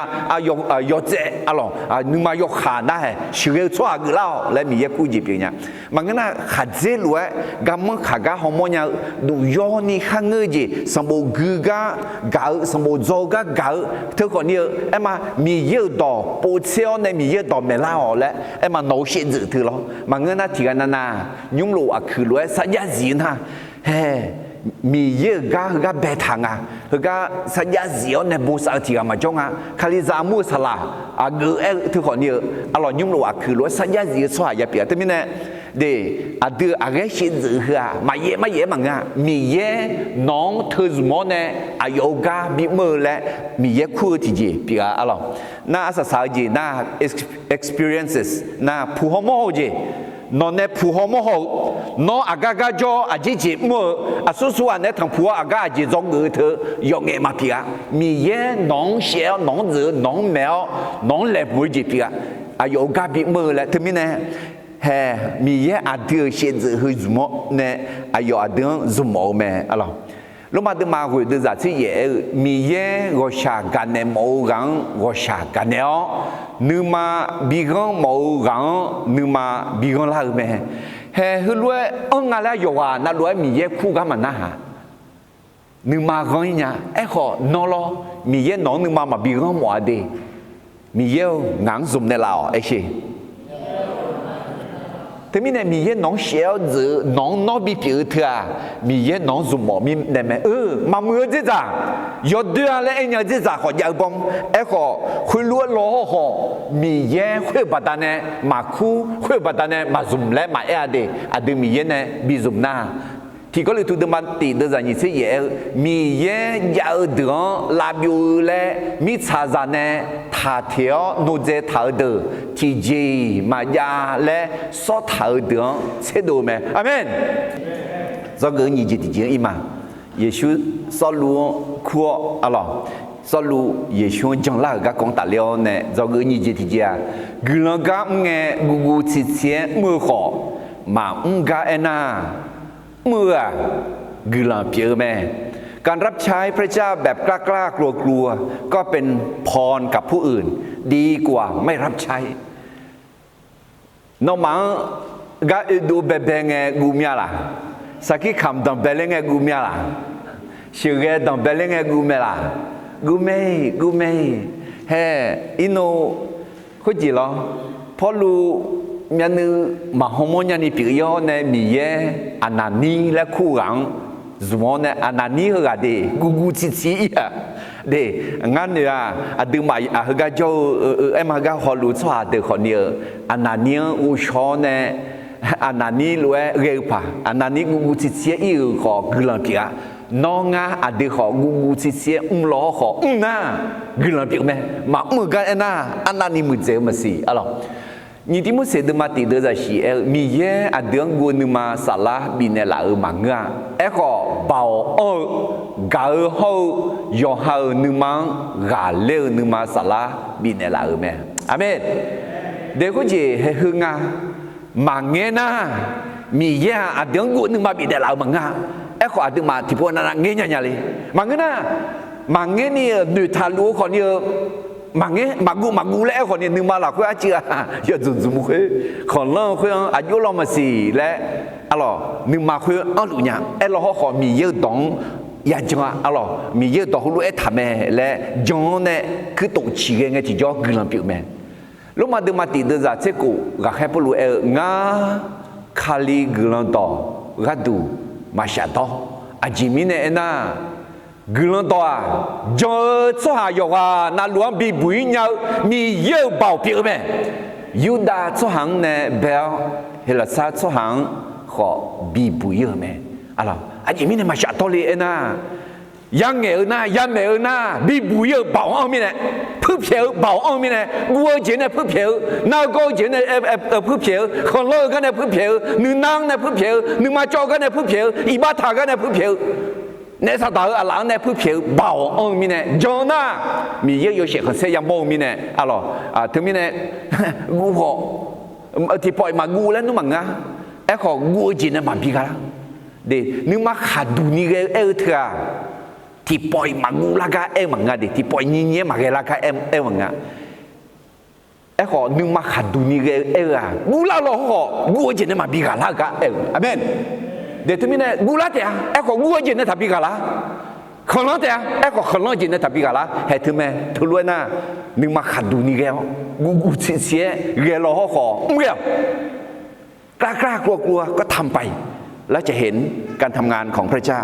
yawtsaev, arlawq, nuima yawkhaq narhaeq sheuqghae-eu tsawrhaq geuflar-awq laer Miqyaer kur jeq pyeuf nya. Maqngeur nar khaqdzer lof-aer garmanr khaq gar hawmawr nya-eu, duqyawr ni kharngeur-eu jeq, sanqbof gui gar gaq-eu, sanqbof dzaw-eu gar gaq-eu, teukhawf ni-eu aerma Miqyaer-euq dawq povtser-awr nae Miqyaer-euq dawq maeqlar-awq laer aerma nawq-eu shaevdzeuf teu lawr. Maqngeur nar tiq ghaq navnav nymrlof aqkuiq lof-aer sarjax zif-eu nar, hae, Miqyaer-euq gar heugar baetaq nga, heugar sarjax zif-awr nae bosav-eu tiq ghaq maqjawr nga. Kalizaq armur-eu saqlaq aqgeu aer-eu teukhawf ni-eu, arlawq nymrlof aqkuiq lof-aer sarjax zif-eu tsawrhaq ya pyeuf-a. Teumirnae de, aqdui aqghaer shaevdzeuf heu-aq maqyaef maryaef-aer maqngeur-a. Miqyaer nawq-anr teuzmq-awr nae aqyawf-euq gar bimr-eu laer Miqyaer kur-eu tiqjeq pyeuf-a. Arlawq, nar arsaq saq-eu jeq nar, experiences nar puq haw mawr haw-eu jeq, nawq nae puq haw mawr haw-eu, nawr aqgar gar jawr-awr aqjeq jeq mr-eu, aqsur sur ghaq nae tanqpuq-awr aqgar aqjeq dzawgeuf-eu teu yawf ngaef maqpyeuf-a. Miqyaer nawq-anr shaev-awr nawq-anr dzeuf-eu nawq-anr maeq-awr nawq-anr laeqhmq-eu jeq pyeuf-a. Aqyawf-euq gar bimr-eu laer teumirnae, hae, Miqyaer aqdui-euq shaevdzeuf heu zmq-awr nae aqyawf aqdui-anr zmqmawf-eu mae. Arlawq, Lormav deuvma ghoeq deuvzaq tser yaef aer-eu, Miqyaer ghawqshaq gaqnaeq mawf-eu ghaq-anr ghawqshaq gaqnaeq-awr, nuima bighanr mawf-eu ghaq-anr nuima bighanr lar-eu mae. Hae, heulof-aer anr nga laer yawqghaq navluf-aer Miqyaer kur gar maqnar haq. Nuima ghanr-ir nya. Aerkhawf nawr lawr, Miqyaer nawq-anr nuima maqbi ghanr mawf-a de. Miqyaer-or, ngaq-anr zmq naeqlaf-awq aersher. Teumirnae Miqyaer nawq-anr shaev-awr dzeuf-eu nawq-anr nawr bipyeuf-eu teu-aq, Miqyaer nawq-anr zmqmawf mirnae mae. Maqmuiq-eu dzerdzaq, yawdoer-a laer aernya-eu dzerdzaq khawf jav-eu bawm. Aerkhawf khoerlof-aer law hawrkhawf, Miqyaer khoer-eu baqdanae maqkur, khoer-eu baqdanae maqzmq laer maqaer-a de. Aqdui Miqyaer nae bizmq nar, Tiq Gawrliqtu deuvma tiq deuvzaq nyiq tser yaef aer-eu, Miqyaer jav-eu deuq-anr lavbyov-eu laer mirtsaqzaq nae taq teq-awr nodzae taq-eu deuq tiqjeq-iq maqjav laer sawr taq-eu deuq-anr tserdov-eu mae. Aqmeq. Dzawgeuf-eu nyiq jeq tiqjeq-anr ir ma. Yeqsur Sawrluv-anr kur-awr, arlawq, Sawrluv Yeqsur-anr janlar-euq garkawv-anr tafler-awr nae dzawgeuf-eu nyiq jeq tiqjeq-aq, guiqlanq gar mr ngae guvguv tsiqtsiq-aer mr-eu khawf, maqmr gar aernar, mr-eu-aq, guiqlanq pyeuf-eu mae. การรับใช้พระเจ้าแบบกล้ากล้ากลัวกลัว ก็เป็นพรกับผู้อื่น ดีกว่าไม่รับใช้ Nawmaf-anr gar oedov baebae ngae guv mya laq? Sarkir kamq danqbae ler ngae guv mya laq? Sheuqghae danqbae ler ngae guv mae laq? Guv mae-iq, guv mae-iq. Hae, irnov khoerjeq lawr, Pawrluv myavnuiv maqhaw mawr nyani pyeuf-ir-awr nae Miqyaer Aqnaqnir laer kur-eu ghaq-anr zmq-awr nae, Aqnaqnir heughaq de guvguv tsiqtsiq ir-aq de. Ngar noeq-aq, aqduimaf heugar jawr-eu aerma heugar hawluf tsawrhaq deuq khawfni-eu, Aqnaqnir-anr ghovshaw-awr nae, Aqnaqnir lof-aer ghae-eu paq, Aqnaqnir guvguv tsiqtsiq-aer ir-euq khawf guiqlanq pyeuf-a. Nawr ngar aqdui khawf guvguv tsiqtsiq-aer mrlaw-awr khawf mr nar, guiqlanq pyeuf mae. Maqmr-eu gar aernar, arnavni muiqdzaeq-eu maqsiq, arlawq. Nyiq Tivmorseq deuvma tiq deuvzaq shiq aer-eu, Miqyaer aqdui-anr guv-eu nuima saflar bifnaeq laf-euq maqngeur-a. Aerkhawf, baoq anr-eu gaq-eu hawr-eu yawqha-euq nuima-anr ghaqler-eu nuima saflar bifnaeq laf-euq mae. Aqmeq. Daeq khoerjeq haeq heu nga. Maqngaer nar, Miqyaer-aq aqdui-anr guv-eu nuima bifnaeq laf-euq maqngeur-a. Aerkhawf, aqduimaf tiqpov navnav ngaer nya nya le. Maqngeur nar, maqngaer ni-euq noeqtaq luf-eu khawfni-eu, maqngaer maqguv maqguv laer aerkhawfni nuima lafkhoer arcuiv-a, yawdzmq dzmq khoer, khanqlanr-eu khoer-anr aqjox law maqsiq laer, arlawq, nuima khoer anrluf nya. Aerlaw hawrkhawf, Miqyaer-euq dawq-anr yajan-a, arlawq, Miqyaer-euq dawq heulof-aer taq mae laer jan-awr nae kuirtof ciqghae ngae tiqjawr guiqlanq pyeuf mae. Lormav deuvma tiq deuvzaq tser khof ghaqkhaer Pawrluv aer-eu, Ngar Kali guiqlanq dawq gharduq maqshaf dawr. Aqjeq mirnae aernar, guiqlanq dawq-aq, jan-eu tsawrhaq yawqghaq navluf-anr bibuq-ir nya-eu Miqyaer-euq baoq pyeuf-eu mae. Yurdav tsawrhaq-anr nae bae-awr, Heqlaqsar tsawrhaq-anr khawf bibuq-ir-euq mae. Aqjeq mirnae maqshaf dawr le aernar, Yangaeq-eu nar, yamaeq-eu nar, bibuq-ir-eu baoq anr-eu mirnae, puirpyaeq-eu baoq anr-eu mirnae, guv-eu jeq nae puirpyaeq-eu, nargawr-eu jeq nae puirpyaeq-eu, khanqlanr-eu gar nae puirpyaeq-eu, nuinar-anr nae puirpyaeq-eu, nuima cawv-eu gar nae puirpyaeq-eu, iqbax taq gar nae puirpyaeq-eu, naef saqdaq-eu aqlaf-anr nae puirpyaeq-eu baoq anr-eu mirnae, jan nar, Miqyaer-euq yawshaef khanqsaer yamawr-eu mirnae, arlawq, teumirnae, guv khawf, tiqpawf-iq maqguv laer nmr maqngeur-a. Aerkhawf guv-eu jeq nae maqbi ghaq lar. De, nuima khaqduq ni ghae-eu aer-eu teu-aq, tiqpawf-iq maqguv lar gar aer-eu maqngeur-a. De, tiqpawf-iq nyinyir-aer maqghae lar gar aer-eu maqngeur-a. Aerkhawf nuima khaqduq ni ghae-eu aer-eu-aq, guvlar law hawr khawf guv-eu jeq nae maqbi ghaq lar-eu gar aer-eu. Aqmeq. De, teumirnae guvlar taef-a, aerkhawf guv-eu jeq nae taqbi ghaq lar. Khanqlanr taef-a, aerkhawf khanqlanr jeq nae taqbi ghaq lar. Haeq teumae teulof-aer nar, nuima khaqduq ni ghae-awr, guvguv tsiqtsiq-aer ghae law hawr khawf mr ghae-awq. กล้ากล้ากลัวกลัวก็ทำไป แล้วจะเห็นการทำงานของพระเจ้า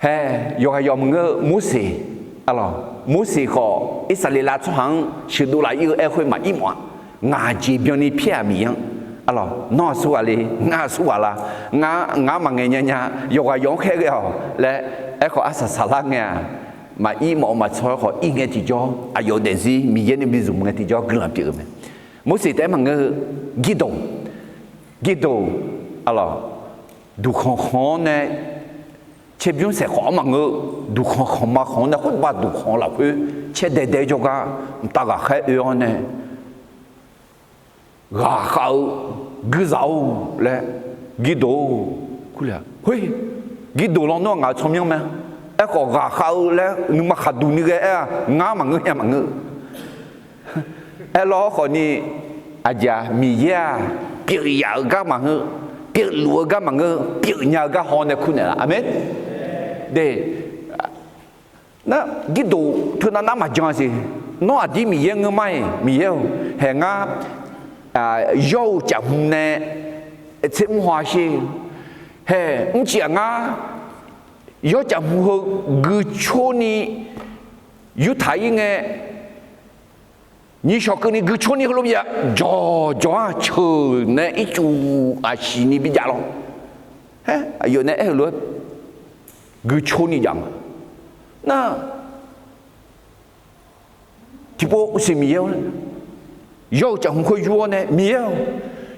Hae, yawqghaq yawq maqngeur-eu Morseq, arlawq, Morseq khawf Irsaqleqlav tsawrhaq-anr sheuqdov laf-ir-eu aer khoer maqir mawf-a. Ngaq jeq byanni pyaer-aq Miqyaer-anr, arlawq, nawr aqsurghaq le, ngar aqsurghaq la, ngar, ngar maqngaeq nya nya, yawqghaq yawq-anr khaer ghae-awq laer, aerkhawf arsaq saqlar ngae-aq, maqir mawf-eu maqtsanr-aer khawf ir ngae tiqjawr aqyawf-eu daefzir Miqyaer nae bi zmq ngae tiqjawr guiqlanq pyeuf-eu mae. Morseq taef-aer maqngeur-eu, Girdoq, Girdoq, arlawq, duqkhanq khanq-anr nae caerbymr saeq khawf-anr maqngeur, duqkhanq khanqma khanq-anr nae khoerbav duqkhanq lafkhoer caer daev daev-aer jawrgar mqtav ghaqkhaer oe-awr nae, ghaqkhav-eu guirzaq-or laer, Girdoq, khoer, Girdoq lawnmr-aq ngaq-euq tsawrmyanr mae. Aerkhawf ghaqkhav-eu laer nuima khaqduq ni ghae aer-a, ngar maqngeur nya maqngeur. Aerlawr khawfni, aqjeq-aq Miqyaer-aq pyeuf yaf-eu gar maqngeur, pyeufluf-eu gar maqngeur, pyeufnya-eu gar haw nae kur naeqlaf. Aqmeq. De, nar Girdoq teunav nar maqjan siq. Nawr aqdir Miqyaer ngeur mar-iq, Miqyaer-or, hae ngar yawr-eu caf hmq nae tser mr haw-a sher. Hae, mrcif-aq ngar yawr caf hmq heu guicorni yurtaq-ir ngae, nyiq shawq keuvni guicorni heulof bya, jawqjawq-aq ceuq nae ircuf aqsiqni bijav law. Haer, aqyawf nae aer-eu lof-aer guicorni jav ma. Nar, tiqpov siq Miqyaer-or, yawr-eu caf hmq khoer yur-awr nae Miqyaer-or,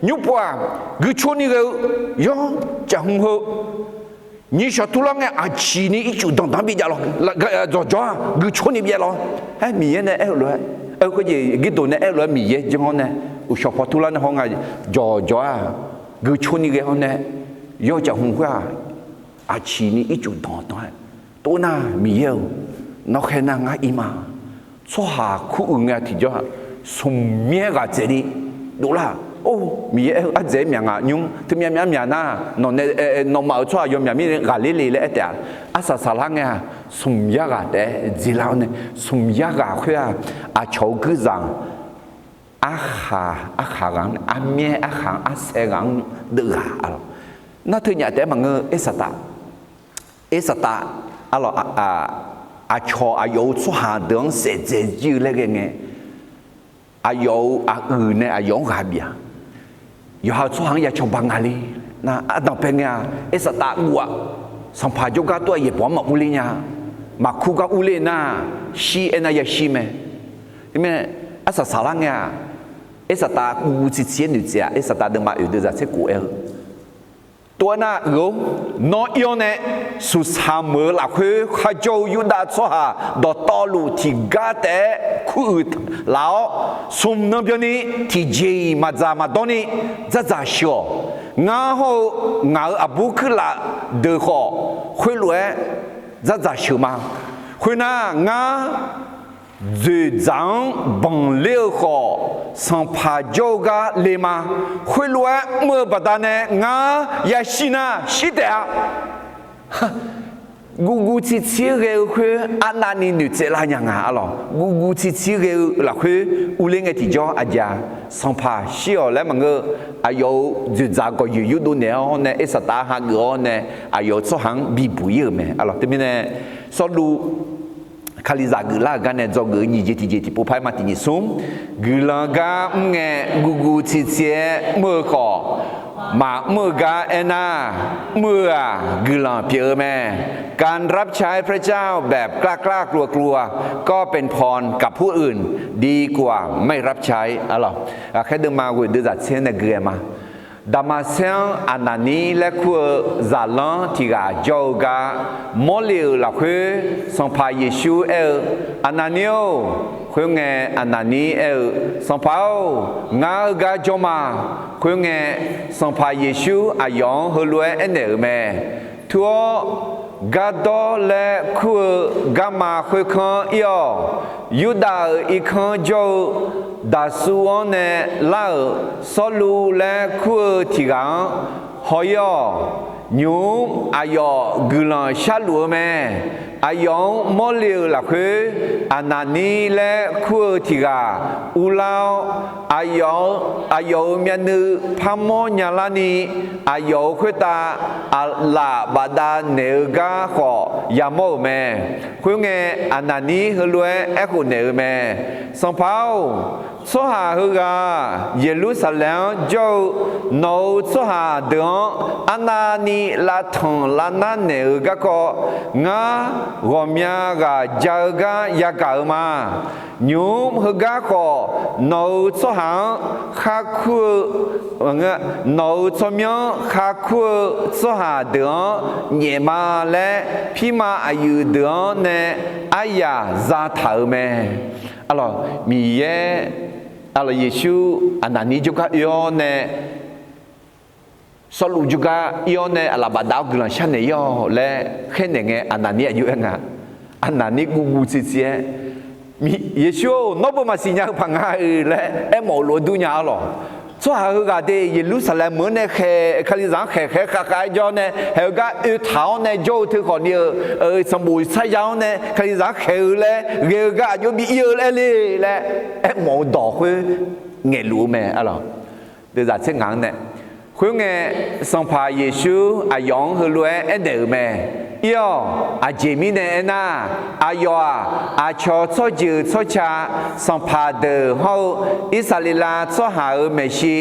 nymrpov-aq guicorni ghae-eu yawr caf hmq heu nyiq shawq turlar ngae aqsiqni ircuf danqdanq bijav law. Jawqjawq-aq guicorni byav law. Haer, Miqyaer nae aer-eu lof-aer, aer-eu khoerjeq Girdoq nae aer-eu lof-aer Miqyaer janr-awr nae, uqshawq paw turlar nae haw nga, jawqjawq-aq guicorni ghae-awr nae, yawr-eu caf hmq khoer-aq aqsiqni ircuf danqdanq-aer, tov nar Miqyaer-euq, nawr khaer nar ngar ir ma. Tsawrhaq kuruiq ngae tiqjawr-aq, smq myaer ghaq dzaeqni dovlar-aq, or, Miqyaer aer-eu ardzaeq-aer myaq nga nymr, teumyav myaf myaq nar, nawq nae, nawmaf-euq tsawrhaq yawmyaq mirnae ghaqler le laer aer taef-a. Arsaq saqlar ngae-aq, smq yar ghaq taef-aer dzeurlar-awr nae, smq yar ghaq khoer-aq, aqcawq-eu guirzaq-anr, arkhaq, arkhaq ghaq-anr, armyaer arkhaq-anr, arsaer ghaq-anr deuv ghaq-a lawq. Nar teunyaf taef-aer maqngeur, Ersaqtaf, Ersaqtaf, arlawq, aqcawq aqyawf-euq tsawrhaq deuq-anr saef dzaeq jir-eu laer ghae ngae, aqyawf-euq aqyuif nae aqyawf-anr ghaq bif-a. Yawqha-euq tsawrhaq-anr ya cawba nga le. Nar ardanqbae ngae-aq, Ersaqtaf guv-aq, sanqpaq jawrgar tov-aer yaeqbawq-anr maqur ler nya. Maqkur gar urler nar, shir aernar yashir mae. Teumirnae, arsaq saqlar ngae-aq, Ersaqtaf guv guv tsiqtsiq-aer noeqtsaev-aq, Ersaqtaf deuvma oeq deuvzaq tser kof aer-eu, tov-aer nar uiq-or, nawr ir-awr nae smqsaq meuq-eu lafkhoer kharjawr-eu Yurdav tsawrhaq dawqtawvluf tiqgar taef-aer kuruiq laf-awr, smq nan byanni tiqjeq-iq maqdzaq maqdawr ni dzardzaq sheuq-awq. Ngar hawr-eu ngaq-euq aqbur kuirlaf deuq khawf, khoerlof-aer dzardzaq sheuq ma. Khoernar, ngar dzoeqdzaq-anr banqler-eu khawf, sanqpaq jawr-eu gar le ma. Khoerlof-aer mr-eu baqdanae ngar yashir nar shir taef-a. Guv guv tsiqtsiq-aer ghae-eu khoer arnavni noeqtsaev lar nya nga, arlawq. Guv guv tsiqtsiq-aer ghae-eu lafkhoer urler ngae tiqjawr aqjeq-aq, sanqpaq shir-awq laer maqngeur. Aqyawf-euq dzoeqdzaq gawqyoeq yurdov naeq-awr nae Ersaqtaf hageuf-awr nae, aqyawf-euq tsawrhaq-anr bibuq-ir-euq mae, arlawq. Teumirnae, Sawrluv Kalizaq geuflar-euq gar nae dzawgeuf-eu nyiq jeq tiqjeq tiqpov paq-aer ma tiq nyiq smr. Guiqlanq gar mr ngae, guv guv tsiqtsiq-aer mr-eu khawf, Maqmr-eu gar aernar, mr-eu-aq guiqlanq pyeuf-eu mae. การรับใช้พระเจ้าแบบกล้ากล้ากลัวกลัว ก็เป็นพรกับผู้อื่นดีกว่าไม่รับใช้ arlawq. Ghaqkhaer deuvma ghoeq deuv zaq tser nae gui-aer ma. Daqmaqsaer-anr Aqnaqnir laer kur-eu zaqlanr tiq ghaq jawr-eu gar, Mawrliq-euq lafkhoer Sanqpaq Yeqsur aer-eu, Aqnaqnir-or. Khoerngae, Aqnaqnir aer-eu, Sanqpaq-or, ngar heugar jawr ma. Khoerngae, Sanqpaq Yeqsur aqyawf-anr heulof-aer aernaeq-euq mae. Tur-awr, Gardawr laer kur-eu garma khoerkanr ir-awq. Yurdav-euq irkanr jawr-eu Daqsuv-anr nae lar-euq Sawrluv laer kur-eu tiq ghaq-anr haw ir-awq. Nymq-mr aqyawf guiqlanq sharluf-eu mae. Aqyawf-anr Mawrliq-euq lafkhoer Aqnaqnir laer kur-eu tiq ghaq urlar-awr, aqyawf-euq myavnuiv parmawr nyalarni, aqyawf-euq khoertav aqlaf bafdav naeq-eu gar khawf yamawr-euq mae. Khoerngae, Aqnaqnir heulof-aer aerkhof naeq-eu mae. Sanqpaq-or, tsawrhaq heughaq-aq, Yeqlursaqlaeq-anr jawr-eu nawq-euq tsawrhaq deuq-anr arnavni lavtanq lavnar naeq-eu garkawv, ngar ghawqmya ghaq ja-eu gar yagaq-eu ma. Nymq-mr heugar khawf, nawq-euq tsawrhaq-anr khar kur-eu, nawq-euq tsawrmyanr khar kur-eu tsawrhaq deuq-anr nyaef ma laer, pirma aqyuif deuq-anr nae aryaq zataq-euq mae. Arlawq, Miqyaer, arlawq, Yeqsur Aqnaqnir jawrgar oe-awr nae, Sawrluv jawrgar ir-awr nae aqlaf bafdav-awr guiqlanq sharnaeq ir-awq laer khaernaeq ngae, Aqnaqnir aqjox-aer nga. Aqnaqnir guvguv tsirtsir-aer, Yeqsur-or, nawr beu maqsiq nya-eu paq nga-eu laer aermawf-eu lof-aer dur nya arlawq. Tsawrhaq heughaq de Yeqlursaqlaeq meuq-anr nae khaeq, Kalizaq-anr khaeq khaeq khav khav-aer jawr nae, haeq-eu gar oetaq-awr nae jawr-eu teu khawfni-euq sanqbof sarya-awr nae Kalizaq-anr khaeq-eu laer ghae-eu gar aqjox bi ir-eu laer le laer aermawf-eu dawq khoer ngaeqluf-eu mae arlawq. Deuvzaq tser ngaq-anr nae, khoerngae, Sanqpaq Yeqsur aqyawf-anr heulof-aer aernaeq-euq mae. Ir-awq. Aqjeq mirnae aernar, aqyawf-aq, aqcawq tsawrjeuq tsawrca, sanqpaq deuq hawr-eu Irsaqleqlav tsawrhaq-euq maeqshi,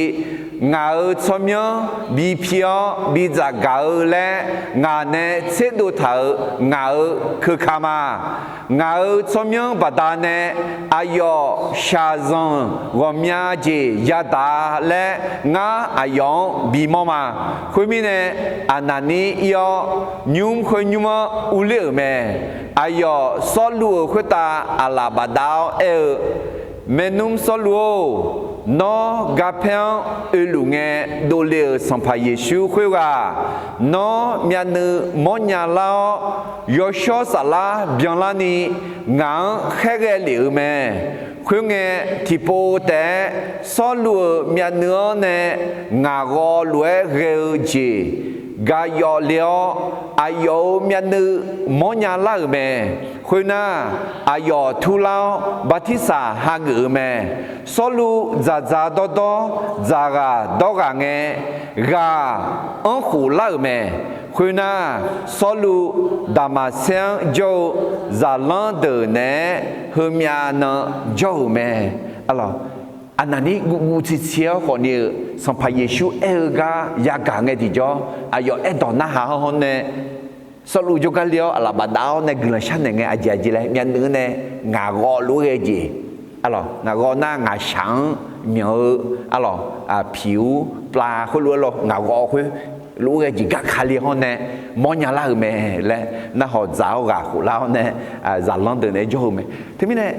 ngaq-euq tsawrmyanr bi pi-awr bidzaq gaq-eu laer ngaq nae tserdov taq-euq ngaq-euq keuka ma. Ngaq-euq tsawrmyanr baqdanae aqyawf shaqzanq ghawqmya jeq yadaq laer ngar aqyawf-anr bimawr ma. Khoermirnae, Aqnaqnir ir-awr, nymr khoer nymr-anr urler-euq mae. Aqyawf Sawrluv-euq khoertav aqlaf bafdav-awr aer-eu, Maernmr Sawrluv-or, nawr garpaer-anr oeluf ngae dovle-euq Sanqpaq Yeqsur khoerghaq, nawr myavnuiv mawrnya lar-awr, yawshawr saflar byanlarni ngaq-anr khaerghae lef-euq mae. Khoerngae, tiqpov taef-aer Sawrluv-euq myavnuiv-anr nae ngaq ghawv lof-aer ghae-eu jeq gaq yawf le-awr, aqyawf-euq myavnuiv mawrnya lar-euq mae. Khoernar, aqyawf turlar-awr bartirsaq hageuf-eu mae. Sawrluv dzaqdzaq dawrdawr dzaqghaq dawrghaq ngae, ghaq anrkhof lar-euq mae. Khoernar, Sawrluv Daqmaqsaer-anr jawr-eu zaqlanr deuq naeq-aer heumyav nan jawr-euq mae. Arlawq, Aqnaqnir guvguv tsirtsir-awr khawfni-euq Sanqpaq Yeqsur aer-eu gar yagaq ngae tiqjawr, aqyawf aerdawq narhaq hawr nae, Sawrluv jawrgar le-awr aqlaf bafdav-awr nae guiqlanq sharnaeq ngae, aqjeq aqjeq laer myavnuiv-anr nae ngaq ghawv lof-aer ghae-eu jeq, arlawq, ngaq ghawv nar ngaqshaq-anr myanq-eu, arlawq, piq-ur pla khoerlof-aer lawr ngaq ghawv khoer lof-aer ghae jeq garkale hawr nae mawrnya lar-euq mae laer narhaq dzaq-awr ghaq khoflar-awr nae, zaqlanr deuq naeq-aer jawr-eu mae. Teumirnae,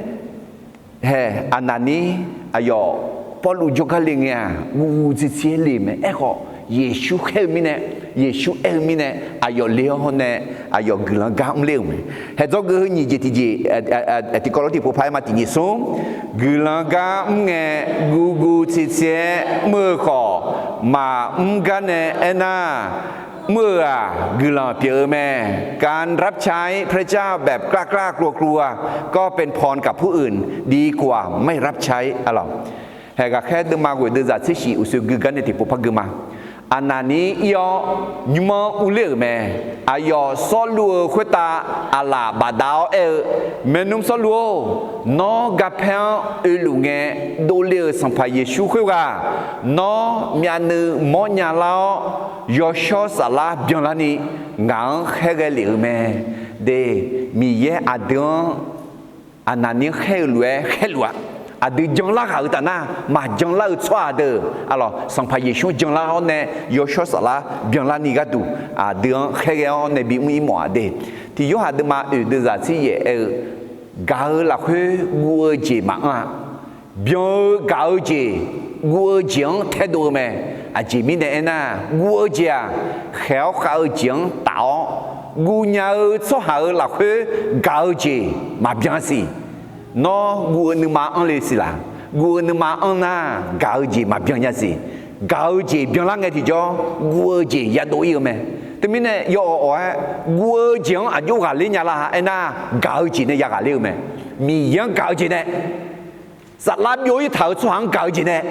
hae, Aqnaqnir aqyawf Pawrluv jawrgar le ngae-aq, guvguv tsirtsir-aer le mae. Aerkhawf, Yeqsur khaer-eu mirnae, Yeqsur aer-eu mirnae, aqyawf le-awr hawr nae aqyawf guiqlanq gar mr ler-euq mae. Hae, dzawgeuf heu nyiq jeq tiqjeq, tiqkawv lof tiqpov paq-aer ma, tiqjeq smr, guiqlanq gar mr ngae, guvguv tsirtsir-aer mr-eu khawf, maqmr gar nae aernar, mr-euq-aq guiqlanq pyeuf-eu mae. การรับใช้พระเจ้าแบบกล้ากล้ากลัวกลัว ก็เป็นพรกับผู้อื่นดีกว่าไม่รับใช้ arlawq. Hae, ghaqkhaer deuvma ghoeq deuv zaq tser shif uqshoe gui gar nae tiqpov par gui ma. Aqnaqnir ir-awr, nymr-anr urler-euq mae. Aqyawf Sawrluv-euq khoertav aqlaf bafdav-awr aer-eu, Maernmr Sawrluv-or, nawr garpaer-anr oeluf ngae dovle-euq Sanqpaq Yeqsur khoerghaq, nawr myavnuiv mawrnya lar-awr, yawshawr saflar byanlarni ngaq-anr khaerghae lef-euq mae. De, Miqyaer aqdui-anr Aqnaqnir khaer-eu lof-aer khaerluf-a. Aqdui janlar ghaq-euq taf nar, maqjan lar-eu tsawrhaq deuq, aqlawq, Sanqpaq Yeqsur-anr janlar-awr nae yawshawr saflar byanlarni gharduq, aqdui-anr khaerghae-awr nae bimr ir mawf-a de. Tiq Yorhaq deuvma oeq deuvzaq tser yaef aer-eu, gaq-eu lafkhoer guv-eu jeq maqanr-a. Byan-eu gaq-eu jeq, guv-eu jeq-anr taedov-eu mae. Aqjeq mirnae aernar, guv-eu jeq-aq, khaeq-awr khav-eu jeq-anr taf-awr, guv nya-eu tsawrhaq-euq lafkhoer gaq-eu jeq maqbyan siq. Nawr guv-eu nuima anr le siq laq? Guv-eu nuima anr nar, gaq-eu jeq maqbyan nya siq. Gaq-eu jeq byanlar ngae tiqjawr, guv-eu jeq yadov ir-eu mae. Teumirnae yawawq awq-aer, guv-eu jeq-anr aqjox ghaqler nya lar-a aernar, gaq-eu jeq nae ya ghaqler-eu mae. Miqyaer-anr gaq-eu jeq nae, saflar byov ir taq-euq tsawrhaq-anr gaq-eu jeq nae,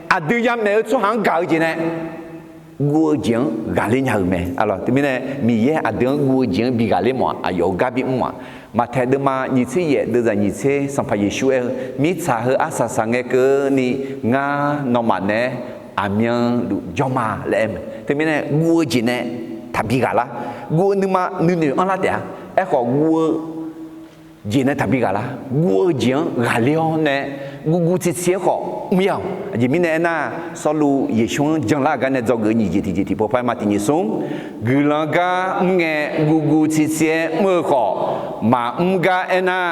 aqdui yamaeq-eu tsawrhaq-anr gaq-eu jeq nae, guv-eu jeq-anr ghaqler nya-euq mae. Aqlawq, teumirnae Miqyaer aqdui-anr guv-eu jeq-anr bi ghaqler mawf-aq, aqyawf-euq gar bimr-aq. Maqtaeq deuvma nyiq tser yaef deuvzaq nyiq tser, Sanqpaq Yeqsur aer-eu, mirtsaq heu arsaq saq ngae keuvni, ngar nawmaf naeq-aer aqmyanluf jawr ma laer aer mae. Teumirnae guv-eu jeq nae taqbi ghaqlar. Guv-eu nuima nuinoeq anrlar taef-a. Aerkhawf guv-eu jeq nae taqbi ghaqlar. Guv-eu jeq-anr ghaqler-awr nae, guvguv tsirtsir-aer khawf mr-ir-awq. Aqjeq mirnae aernar, Sawrluv Yeqsur-anr janlar-euq gar nae dzawgeuf-eu nyiq jeq tiqjeq tiqpov par ma tiq nyiq smr, guiqlanq gar mr ngae guvguv tsirtsir-aer mr-eu khawf, maqmr gar aernar,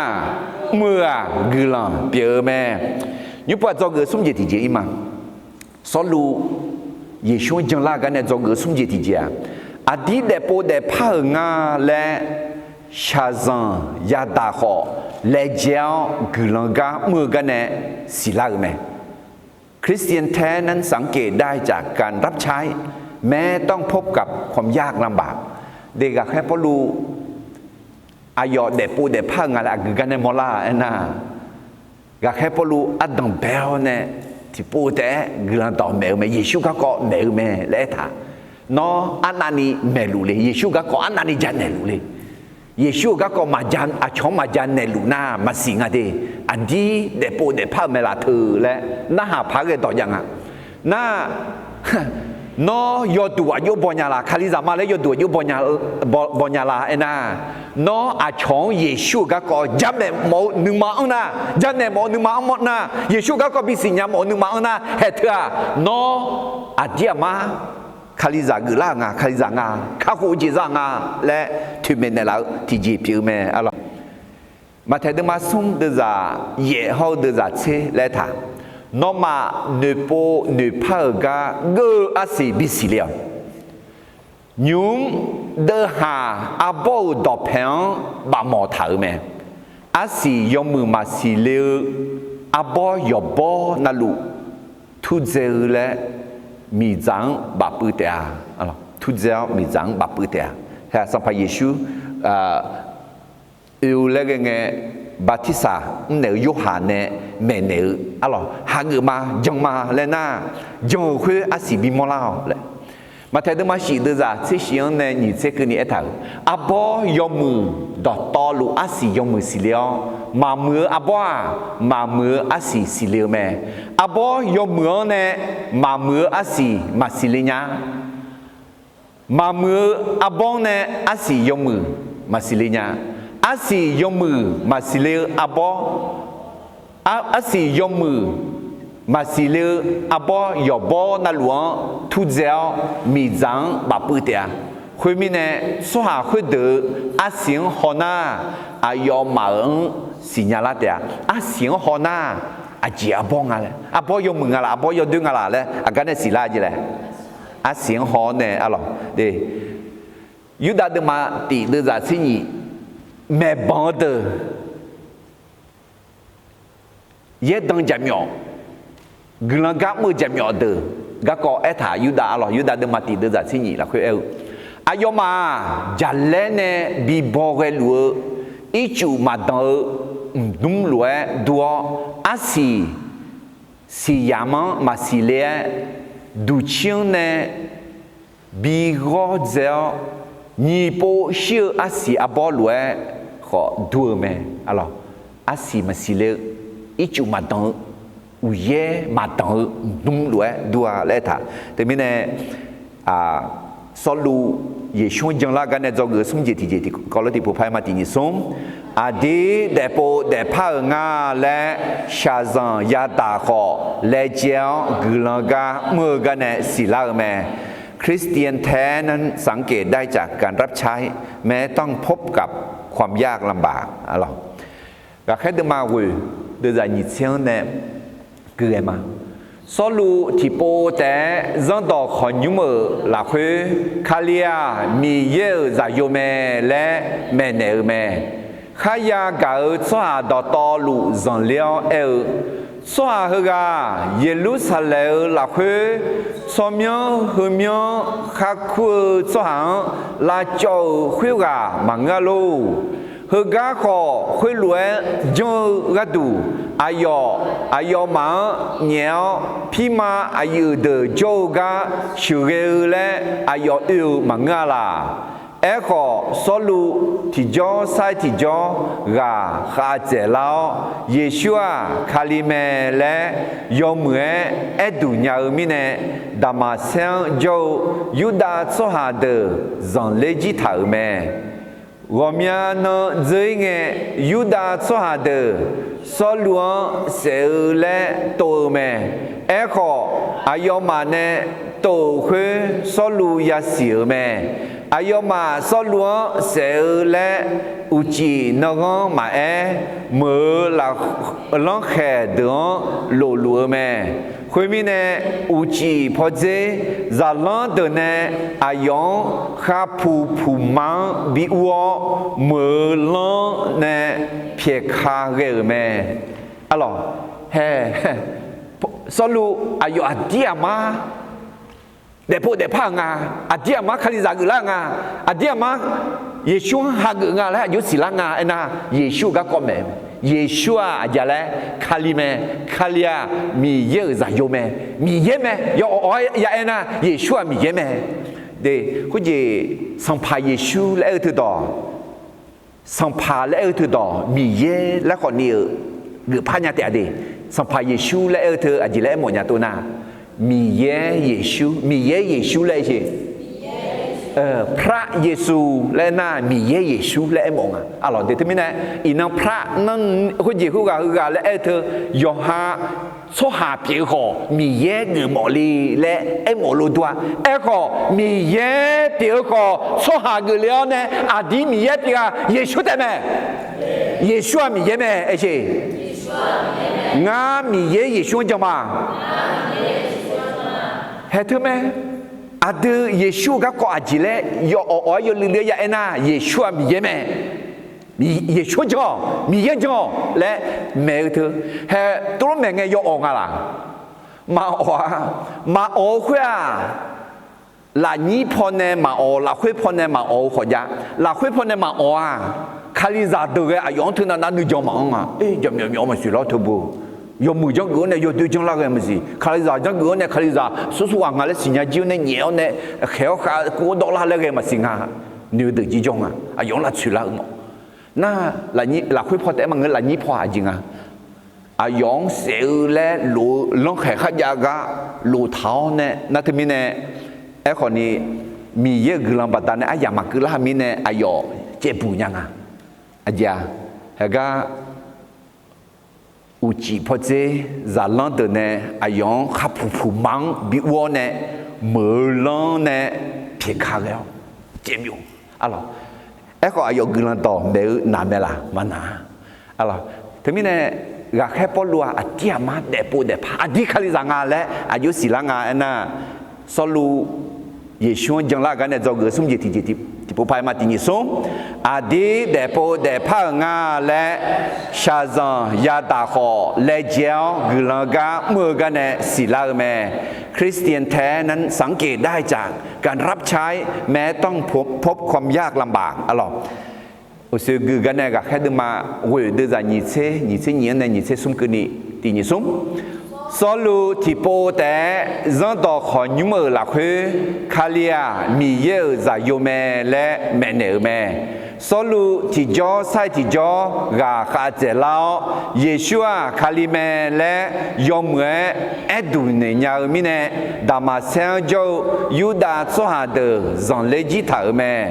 mr-eu-aq guiqlanq pyeuf-eu mae. Nymrpov-aq dzawgeuf-eu smr jeq tiqjeq ir ma. Sawrluv Yeqsur-anr janlar-euq gar nae dzawgeuf-eu smr jeq tiqjeq-aq, aqdir daefpov daefpar-euq nga laer shaqzanq yadaq khawf, laejae-awr guiqlanq gar mr-eu gar nae siqlar-euq mae. คริสเตียนแท้นั้นสังเกตได้จากการรับใช้ แม้ต้องพบกับความยากลำบาก De, ghaqkhaer Pawrluv aqyawf daefpov daefpar-euq nga laer aqgeu gar nae mawrlar-a aernar, ghaqkhaer Pawrluv ardanq bae-awr nae tiqpov taef-aer guiqlanq dawq maeq-eu mae. Yeqsur garkawv maeq-eu mae laer aertaq. Nawr arnavni maeqluf le. Yeqsur garkawv arnavni janaeq luf le. Yeqsur-euq garkawv maqja, aqcawq-anr maqja naeqluf nar maqsiq nga de. Aqdir daefpov daefpar-euq mae laf teu laer narhaq paq-aer ghae dawq jav nga. Nar, nawr yawduq aqjox baw nya la? Kalizaq ma laer yawduq aqjox baw nya, baw, baw nya la aernar, nawr aqcawq-anr Yeqsur-euq garkawv jamaeq mawf-eu nuima anr nar, janaeq mawf-eu nuima anr mawr nar, Yeqsur-euq garkawv bisiq nya mawf-eu nuima anr nar, haeq teu-aq, nawr aqdir aqmar Kalizaq geuflar-euq nga, Kalizaq nga, kakhof-eu jeq za nga laer toeqmaeq naeqlaf-eu tiqjeq pyeuf-eu mae. Aqlawq, Maqtaeq deuvma smr deuvzaq yaef hawr-eu deuvzaq tser laer aertaq, nawmaf noeqpov noeqpar-euq gar geur-eu arsiq bisiq le-awq. Nymq-mr deuvhaq arbawr-euq dawqpaeq-anr bafmawf taq-euq mae. Arsiq yawmuiq maqsiq le-eu arbawr yawqbawr navluf turdzae-eu laer miqdzaq-anr bafpuiv taef-a. Turdzae-awr miqdzaq-anr bafpuiv taef-a. Sanqpaq Yeqsur oe-eu laer ghae ngae, bartirsaq mrnaeq-eu Yorhaq nae maeqnaeq-eu, aqlawq, hageuf ma, jan ma laer nar, jan-euq khoer arsiq bimawr lar-awq laer. Maqtaeq deuvma shif deuvzaq tser shif-anr nae nyiq tser keuvni aertaq-euq, arbawr yawmuiq dawqtawvluf arsiq yawmuiq siqle-awr, maqmuiq-eu arbawr-aq, maqmuiq-eu arsiq siqle-eu mae. Arbawr yawmuiq-anr nae maqmuiq-eu arsiq maqsiq le nya. Maqmuiq-eu arbawr-anr nae arsiq yawmuiq maqsiq le nya. Arsiq yawmuiq maqsiq le-eu arbawr, arsiq yawmuiq maqsiq le-eu arbawr yawqbawr navluf-anr turdzae-awr miqdzaq-anr bafpuiv taef-a. Khoermirnae, tsawrhaq khoerdeuq-euq arsiq-anr haw nar, aqyawfmaf-euq-anr siqnya lar taef-a. Arsiq-anr haw nar, aqjeq arbawr nga laer, arbawr yawmuiq nga laf, arbawr yawdoer nga laf laer aqgar nae siqlar jeq laer, arsiq-anr haw-awr nae, aqlawq, Yurdav deuvma tif deuvzaq tser nyiq, maeqbanq-eu deuq, yaerdan jaqmyawf, guiqlanq gar mr-eu jaqmyawf deuq garkawv aertaq Yurdav, aqlawq, Yurdav deuvma tif deuvzaq tser nyiq lafkhoer aer-eu, aqyawfmaf-aq, jaqlaer nae bibaw ghaeluf-eu ircuf maqdanq-eu mqdmr lof-aer dur-awr, arsiq siqyamq-anr maqsiq le-aer, duqcir-anr nae bi ghawr dzae-awr, nyiq pov shir-eu arsiq arbawr lof-aer khawf dur-eu mae. Arlawq, arsiq maqsiq le-eu, ircuf maqdanq-eu, uqyaer maqdanq-eu mqdmr lof-aer dur-a laer aertaq. Teumirnae, Sawrluv Yeqsur-anr janlar gar nae dzawgeuf-eu smr jeq tiqjeq tiqkawv lawr tiqpov par-aer ma tiq nyiq smr. Aqdir daefpov daefpar-euq nga laer shaqzanq yadaq khawf, laejae-awr guiqlanq gar mr-eu gar nae siqlar-eu mae. คริสเตียนแท้นั้นสังเกตได้จากการรับใช้ แม้ต้องพบกับความยากลำบาก Ghaqkhaer deuvma ghoeq deuvzaq nyiq tser-anr nae gui ghae ma. Sawrluv tiqpov taef-aer zanrdawq khawqnymr-euq lafkhoer, Kali-aq, Miqyaer-euq zaqyo mae laer maeqnaeq-eu mae. Kharya gaq-eu tsawrhaq dawqtawvluf zanqler-awr aer-eu, Tsawrhaq heughaq Yeqlursaqlaeq-euq lafkhoer tsawrmyanr heumyanr kharkur-eu tsawrhaq-anr lavcawv-euq khoerghaq maqngeur-a lor. Heugar khawf, khoerlof-aer janr-eu gharduq, aqyawf, aqyawfmaf-anr nyaef-awr, pirma aqyuif deuq jawr-eu gar sheuqghae-eu laer aqyawf oe-euq maqngeur-a laq. Aerkhawf, Sawrluv tiqjawr sar-aer tiqjawr ghaq khav dzaeqlar-awr, Yeqsur-aq, Kali mae laer yawmuiq-aer aer duq nya-eu mirnae, Daqmaqsaer-anr jawr-eu Yurdav tsawrhaq deuq zanqler jir taq-euq mae. Ghawqmya nan dzeur-ir ngae, Yurdav tsawrhaq deuq Sawrluv-anr saef-eu laer tov-eu mae. Aerkhawf, aqyawfmaf nae tov-euq khoer Sawrluv yasiq-euq mae. Aqyawfmaf Sawrluv-anr saef-eu laer uqcif nanghanr maqaer, meuq-eu laflanrkhaeq deuq-anr lofluf-eu mae. Khoermirnae, uqcif pawdzer zaqlanr deuq nae aqyawf-anr khavpuq puqma-anr bi ur-awr, meuq-eu lanr nae pyaeqka ghae-euq mae. Arlawq, hae, Sawrluv aqyawf aqdir aqmar daefpov daefpar-euq nga, aqdir aqmar Kalizaq geuflar-eu nga, aqdir aqmar Yeqsur-anr hageuf nga laer aqjox siqlar nga aernar, Yeqsur-eu garkawv maeq-eu mae. Yeqsur-aq aqjeq laer Kali mae. Kali-aq Miqyaer-euq zaqyo mae. Miqyaer mae. Yawawq-awr ya aernar, Yeqsur-aq Miqyaer mae. De, khoerjeq Sanqpaq Yeqsur laer aer-eu teudawq, Sanqpaq laer aer-eu teudawq Miqyaer laer khawf ni-euq geufpar nya taef-a de. Sanqpaq Yeqsur laer aer-eu teu aqjeq laer aermawf nya tov nar, Miqyaer Yeqsur, Miqyaer Yeqsur laer aer-eu พระเยซู laer aernar, Miqyaer Yeqsur laer aermawf nga. Arlawq, de teumirnae, iqnan พระ nar khoerjeq khoerghaq heughaq laer aer-eu teu, yawqha tsawrhaq pyeuf-eu khawf Miqyaer geufmawf le laer aermawf lof dur-a. Aerkhawf, Miqyaer pyeuf-eu khawf tsawrhaq geufle-awr nae aqdir Miqyaer pyeuf-a, Yeqsur taef mae. Yeqsur-aq Miqyaer mae, aer-eu. Ngar Miqyaer Yeqsur-anr jan ma. Haeq teu mae. Aqdui Yeqsur-eu garkawv aqjeq laer yawawq-awr yawluivluiv-aer ya aernar, Yeqsur-aq Miqyaer mae. Yeqsur-anr jan-awq, Miqyaer-anr jan-awq laer maeq-eu teu. Haeq tov lof maeq ngae yawawq nga laq? Maqawq-a. Maqawq-eu khoer-aq, lafnyir pawnae maqawq, lafkhoer pawnae maqawq-eu khawf jav. Lafkhoer pawnae maqawq-aq, Kalizaq deuq ghae aqyawf-anr teunav nar nuijan maqanr nga. Jaqmyawf myawf maqsiq lar teu bu. Yawmuiq janrgeuf-awr nae yawdoer janrlar ghae maqsiq. Kalizaq janrgeuf-awr nae Kalizaq sursur ghaq nga laer siqnya jir-awr nae nyaef-awr nae khaeq-awr khav kuv-awr dawvlar laer ghae maqsiq nga. Noeq-eu deuq jir jawr nga. Aqyawf-anr lavtsoeq lar-eu mawf. Nar, lafkhoer paw taef-aer maqngeur, lafnyir paw aqjeq nga. Aqyawf-anr saef-eu laer lof-eu lanrkhaeq kharjav gar lof taq-awr nae nar teumirnae, aerkhawf ni Miqyaer-euq guiqlanq baqdanae aryamq maqkeuv lar-eu mirnae aqyawf caevbuq nya nga. Aqjeq-aq, haeq gar uqcif pawdzer zaqlanr deuq nae aqyawf-anr khavpuq puqma-anr bi ur-awr nae meuq-eu lanr nae pyaeqka ghae-awr caevbyov. Arlawq, aerkhawf aqyawf guiqlanq dawq maeq-eu naq mae laq? Maqnaq-a. Arlawq, teumirnae ghaqkhaer Pawrluv-aq aqdir aqmar daefpov daefpar aqdir Kalizaq nga laer aqjox siqlar nga aernar, Sawrluv Yeqsur-anr janlar-eu gar nae dzawgeuf-eu smr jeq tiqjeq tiqpov par-aer ma tiq nyiq smr. Aqdir daefpov daefpar-euq nga laer shaqzanq yadaq khawf laejae-awr guiqlanq gar mr-eu gar nae siqlar-eu mae. คริสเตียนแท้นั้นสังเกตได้จากการรับใช้ แม้ต้องพบความยากลำบาก Arlawq, uqsoe gui gar nae ghaqkhaer deuvma ghoeq deuvzaq nyiq tser nyiq tser nyiq-anr nae nyiq tser smr keuvni tiq nyiq smr. Sawrluv tiqpov taef-aer zanrdawq khawq nymr-euq lafkhoer, Kali-aq Miqyaer-euq zaqyo mae laer maeqnaeq-euq mae. Sawrluv tiqjawr sar-iq tiqjawr ghaqkhav dzaeqlar-awr, Yeqsur-aq Kali mae laer yawmuiq-aer aerduq naeq nya-eu mirnae, Daqmaqsaer-anr jawr-eu Yurdav tsawrhaq deuq zanqler jir taq-euq mae.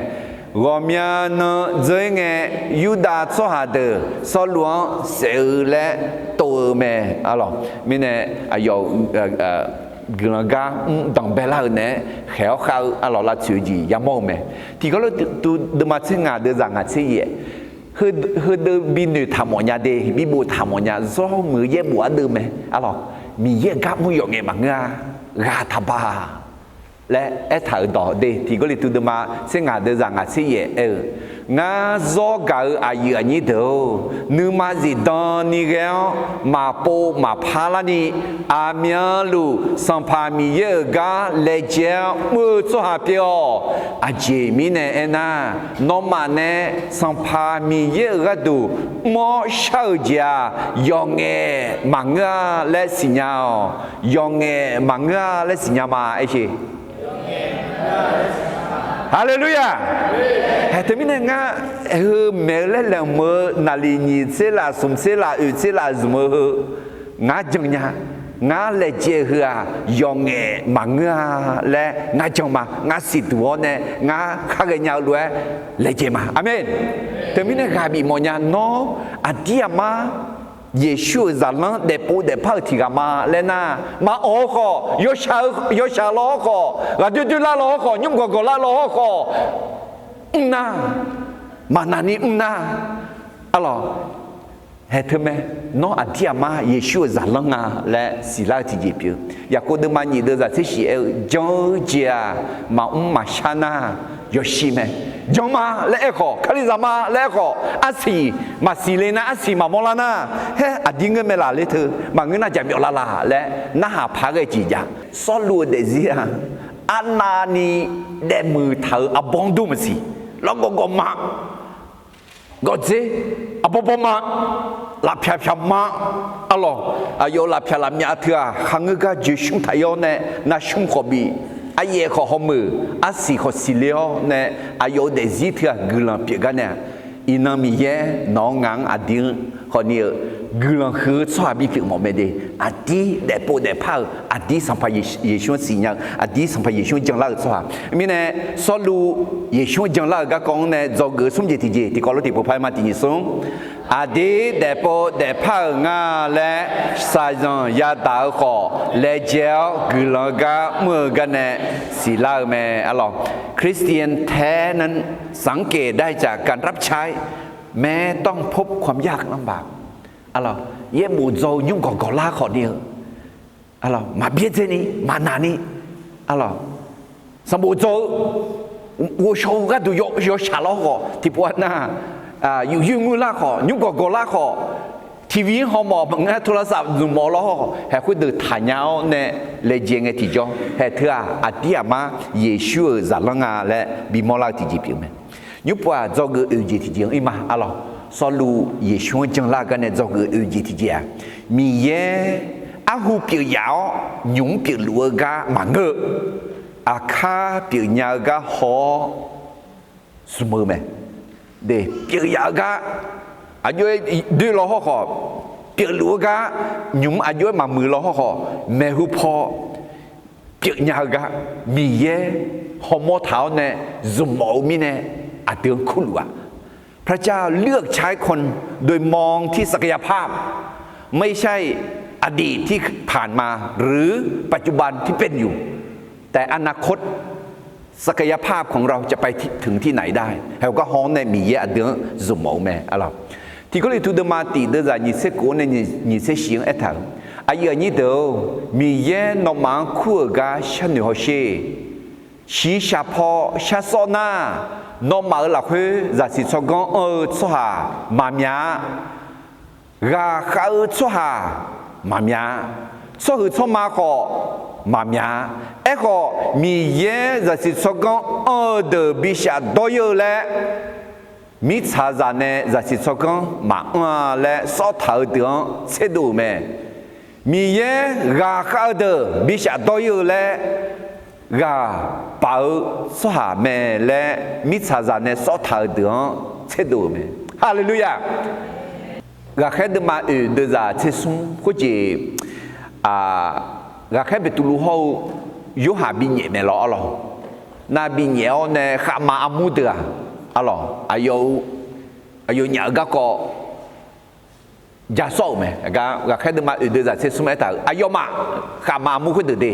Ghawqmya nan dzeur-ir ngae, Yurdav tsawrhaq deuq Sawrluv-anr saef-eu laer tov-eu mae. Arlawq mirnae, aqyawf guiqlanq gar mr danqbae lar-eu naeq-aer khaeq-awr khav-eu arlawq lavtsoeq-eu jeq yamawr-eu mae. Tiqkawv lof tu deuvma tser ngaq deuvzaq ngaq tser yaef, heudeuv bi noeqtaq mawf nya de, bi boftaq mawf nya, zawr muiq-eu yaerbof ardeuv mae. Arlawq, Miqyaer-euq gar mr yawf ngaef maqngeur-a, ghaq taqba laer aertaq-euq dawq de. Tiq Gawrliqtu deuvma tser ngaq deuvzaq ngaq tser yaef aer-eu, Ngar zawr gaq-eu aqyuif aqnyir deuq-or, nuima zifdan ni ghae-awr maqpov maqpar larni, aqmyanluf Sanqpaq Miqyaer-euq gar laejae-awr mr-eu tsawrhaq pyeuf-awq. Aqjeq mirnae aernar, nawmaf nae Sanqpaq Miqyaer-euq gharduq mr-awr shar-euq jeq-aq, yawf ngaef maqngeur-a laer siqnya-awq. Yawf ngaef maqngeur-a laer siqnya ma. Aer sheq. Haleluya! Haeq teumirnae ngar, heu maeq-eu laer laeqhmq-eu naqliq nyiq tser laf smq tser laf oeq tser laf zmq-eu heu, ngar jan nya. Ngar laejae heu-aq, yawf ngaef maqngeur-a laer ngar jan ma. Ngar siqduq-awr nae ngar khar ghaenya-eu lof-aer laejae ma. Aqmeq. Teumirnae ghaq bif mawf nya. Nawr aqdir aqmar Yeqsur-euq zaqlanr daefpov daefpar-euq tiq ghaq ma laer nar, maqawq-eu khawf, yawshaq law-awr khawf, ghaqdoer doer lar law-awr khawf, nymr gawqgawq lar law-awr khawf, mr nar, maqnaq ni mr nar, arlawq, haeq teu mae, nawr aqdir aqmar Yeqsur-euq zaqlanr nga laer siqlar-eu tiqjeq pyeuf-eu. Yaqkov deuvma nyiq deuvzaq tser shif aer-eu, jan-eu jeq-aq, maqmr maqshar nar, yawshir mae. Jan ma laer aer khawf, Kalizaq ma laer aer khawf, arsiq maqsiq le nar, arsiq maqmawr lar nar, haer aqdir ngeur mae laf ler teu, maqngeur nar jaqmyawf lar laq laer narhaq paq ghae jeq jav. Sawrluv-eu daefzir-aq, arnavni daefmuiq taq-euq arbawr dur maqsiq, lawrgawv gawv ma, gawqdzer, arbawr bawr ma, lafpyaq pyaq ma, arlawq, aqyawf-euq lafpyaq lafmyav teu-aq, kharngeur gar joeqshmr taq-ir-awr nae, narsmr khawf bif, aryaef khawf hawmuiq, arsiq khawf siqle-awr nae, aqyawf-euq daefzir teu-aq guiqlanq pyeuf gar nae-aq, iqnan Miqyaer nawq-anr ngaq-anr aqdir-anr khawfni-eu guiqlanq huiq-eu tsawrhaq bipyeuf mawf mae de. Aqdir daefpov daefpar-euq, aqdir Sanqpaq Yeqsur-anr siqnya-eu, aqdir Sanqpaq Yeqsur-anr janlar-euq tsawrhaq mirnae, Sawrluv Yeqsur-anr janlar-euq garkawv-anr nae dzawgeuf-eu smr jeq tiqjeq, tiqkawv lof tiqpov par-aer ma tiq nyiq smr. Aqdir daefpov daefpar-euq nga laer shaqzanq yadaq-eu khawf, laejae-awr guiqlanq-eu gar mr-eu gar nae siqlar-eu mae. Arlawq, คริสเตียนแท้นั้น สังเกตได้จากการรับใช้ แม้ต้องพบความยากลำบาก Arlawq, yaerbof dzaw-eu nymr gawqgawq lar khawfni-eu, arlawq, maqbyaerdzaeni maqnaqni, arlawq, sanqbof dzaw-eu, ghovshaw-eu gharduq yawshaq lar khawf, tiqpov-aer nar, yuf yur ngeur lar khawf, nymr gawqgawq lar khawf, TV-anr hawmawf maqngeur, โทรศัพท์ zmq mawf lar khawf, haeq khoerdeuq taqnya-awr nae laejae ngae tiqjawr, haeq teu-aq aqdir aqmar Yeqsur-euq zaqlanr nga laer bimawr lar-eu tiqjeq pyeuf mae. Nymrpov-aq dzawgeuf oeq jeq tiqjeq-anr ir ma. Arlawq, Sawrluv Yeqsur-anr janlar-eu gar nae dzawgeuf oeq jeq tiqjeq-aq, Miqyaer arhu pyeuf yaf-awr nymq-mr pyeufluf-eu gar maqngeur-eu, aqkar pyeufnya-eu gar haw-awr zmq-eu mae. De, pyeuf yaf-eu gar aqjox-aer doer law hawr khawf, pyeufluf-eu gar nymq-mr aqjox-aer maqmuiq law hawr khawf, maeqhu paw pyeufnya-eu gar Miqyaer hawmawr taq-awr nae zmq mawf-eu mirnae aqdui-anr kurluf-aq, พระเจ้าเลือกใช้คนโดยมองที่ศักยภาพ ไม่ใช่อดีตที่ผ่านมา หรือปัจจุบันที่เป็นอยู่ แต่อนาคต ศักยภาพของเราจะไปถึงที่ไหนได้ haeq-eu gar haw-awr nae Miqyaer aqdui-anr zmq mawf-eu mae. Arlawq, tiq Gawrliqtu deuvma tiq deuvzaq nyiq tser kof-anr nae nyiq tser shif-anr aertaq-euq, aqyuif aqnyir deuq-or, Miqyaer nawmaf-anr kur-euq gar sharnoeq hawsher. Shiqshaq paw shar sawr nar, nawmaf-euq lafkhoer zaqsiq tsawrganr anr-eu tsawrhaq maqmya-a. Ghaqkhav-eu tsawrhaq maqmya-a. Tsawrhuiq tsawrma khawf maqmya-a. Aerkhawf, Miqyaer zaqsiq tsawrganr anr-eu deuq bi shafdawr-ir-eu laer, mirtsaqzaq nae zaqsiq tsawrganr maqanr-a laer sawrtaq-eu deuq-anr tserdov-euq mae. Miqyaer ghaqkhav-eu deuq bi shafdawr ir-eu laer ghaq paf-eu tsawrhaq mae laer mirtsaqzaq nae sawr taq-eu deuq-anr tserdov-euq mae. Haleluya! Ghaqkhaer deuvma oeq deuvzaq tser smr khoerjeq, ghaqkhaer Beqtuvluv hawr-eu Yorhaq binyaef mae lawr arlawq. Nar binyaef-awr nae khavmaf armur deuq-aq arlawq, aqyawf-eu, aqyawfnyaf-euq garkawv ja sawr-euq mae. Ghaqkhaer deuvma oeq deuvzaq tser smr aertaq-euq aqyawfmaf, khavmaf armur khoerdeuq de,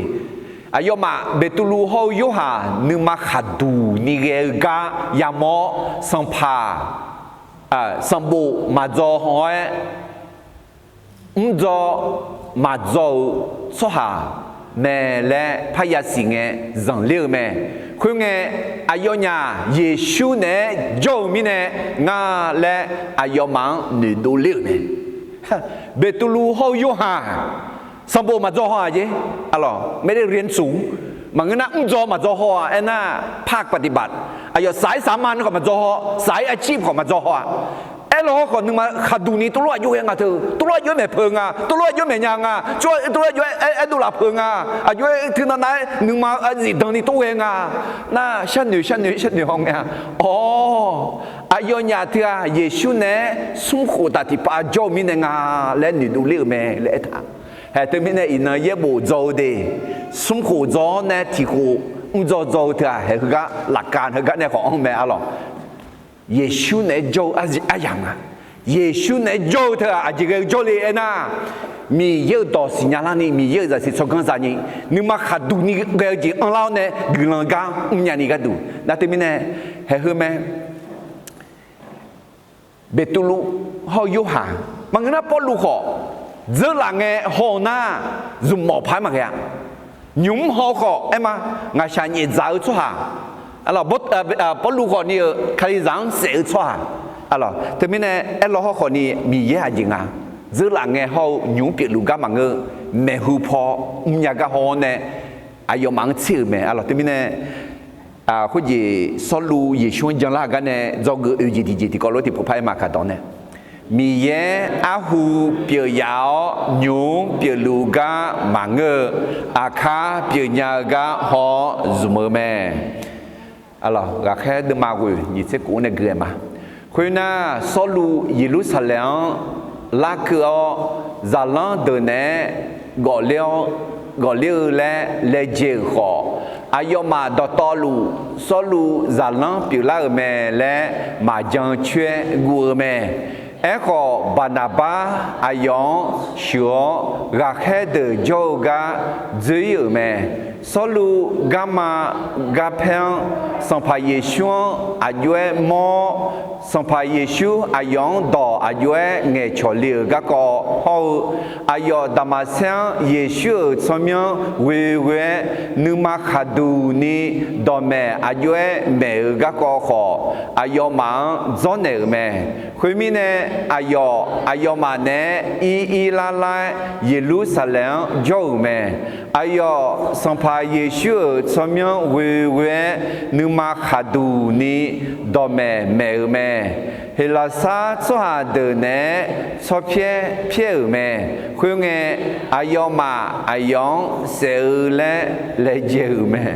aqyawfmaf Beqtuvluv hawr-eu Yorhaq nuima khaqduq ni ghae-eu gar yamawr-awr, sanqpaq, sanqbof maqdzaw haw-aer, mrdzaw maqdzaw-eu tsawrhaq mae laer parya siq ngae zanqler-eu mae. Khoerngae, aqyawfnyaf Yeqsur naeq-aer jawr-eu mirnae nga laer aqyawfmaf-anr noeqdov ler-euq mae. Beqtuvluv hawr-eu Yorhaq, sanqbof maqdzaw haw-aq jer, arlawq, ไม่ได้เรียนสูง, maqngeur nar mrdzaw maqdzaw haw-aq aernar, ภาคปฏิบัติ, aqyawf saq-ir saq-ma nae khawf maqdzaw haw, saq-ir arcir khawf maqdzaw haw-aq. Aerlaw hawrkhawf nuima khaqduq ni tuvlof aqjox ghae nga teu, tuvlof aqjox-aer maeqpeu nga, tuvlof aqjox-aer maeqnya nga, tuvlof aqjox-aer aer, aerdov lafpeu nga, aqjox-aer teunav nav-aer nuima zifdan ni tov ghae nga. Nar sharnoeq sharnoeq sharnoeq haw ngae-a. Awr, aqyawfnyaf teu-aq Yeqsur naeq-aer smrkhof taf tiqpav jawr-eu mirnae nga laer noeqdov ler-euq mae laer aertaq. Haeq teumirnae iqnan yaerbof dzaw-eu de, smrkhof dzaw-awr nae tiqkhof mrdzaw dzaw-eu teu-aq haeq heugar lafkav heugar nae khawf anr mae arlawq. Yeqsur naeq-aer jawr-eu aryamq nga. Yeqsur naeq-aer jawr-eu teu-aq aqjeq ghae-eu jawrle aernar, Miqyaer-euq dawq siqnya larni Miqyaer-euq zaqsiq tsawrganr zani, nuima khaqduq ni ghae-eu jeq anrlar-awr nae guiqlanq gar mrnya ni gharduq. Nar teumirnae haeq heu mae. Beqtuvluv hawr-eu Yorhaq, maqngeur nar Pawrluv khawf dzeurlaf ngae haw-eu nar, zmqmawf paq-aer maqghae-a. Nymq-mr haw khawf aer ma, ngaqshaq nyaefdzaq-eu tsawrhaq, Pawrluv khawf ni-euq Kalizaq-anr saef-eu tsawrhaq, teumirnae aerlaw hawrkhawf ni Miqyaer aqjeq nga. Dzeurlaf ngae hawr-eu nymq-mr pyeufluf gar maqngeur, maeqhu paw mrnya gar haw-awr nae aqyawfmaf-anr tser-euq mae arlawq. Teumirnae khoerjeq Sawrluv Yeqsur-anr janlar-eu gar nae dzawgeuf oeq jeq tiqjeq tiqkawv lof tiqpov par-aer ma kaqdawq nae, Miqyaer arhu pyeuf yaf-awr nymq-mr pyeufluf gar maqngeur-eu, aqkar pyeufnya-eu gar haw-awr zmq-eu mae. Ghaqkhaer deuvma ghoeq nyiq tser kov-anr nae gui-aer ma. Khoernar, Sawrluv Yeqlursaqlaeq-anr larkeuv-awr, zaqlanr deuq naeq-aer ghawfler-awr, ghawfler-eu laer laejae-euq khawf, aqyawfmaf dawqtawvluf Sawrluv zaqlanr pyeuflar-euq mae laer maqjan coer-aer guv-eu mae. Aerkhawf, Baqnaqbar aqyawf-anr sheuq-awr, ghaqkhaer deuq jawr-eu gar dzoer-ir-euq mae. Sawrluv garma garpaer-anr Sanqpaq Yeqsur-anr aqjox-aer mawr-awr, Sanqpaq Yeqsur aqyawf-anr dawq aqjox-aer ngaeqcawq le-euq garkawv hawr-eu, aqyawf Daqmaqsaer-anr Yeqsur-euq tsawrmyanr ghoeghoe-aer nuima khaqduq ni dawqmaeq aqjox-aer maeq-euq garkawv khawf, aqyawfmaf-anr dzawrnaeq-euq mae. Khoermirnae, aqyawf aqyawfmaf naeq-aer ir ir lar lar-aer Yeqlursaqlaeq-anr jawr-euq mae. Aqyawf Sanqpaq Yeqsur-euq tsawrmyanr ghoeghoe-aer nuima khaqduq ni dawqmaeq maeq-euq mae. Heqlaqsar tsawrhaq deuq naeq-aer tsawrpyaer pyaer-euq mae. Khoerngae, aqyawfmaf aqyawf-anr saef-eu laer laejae-euq mae.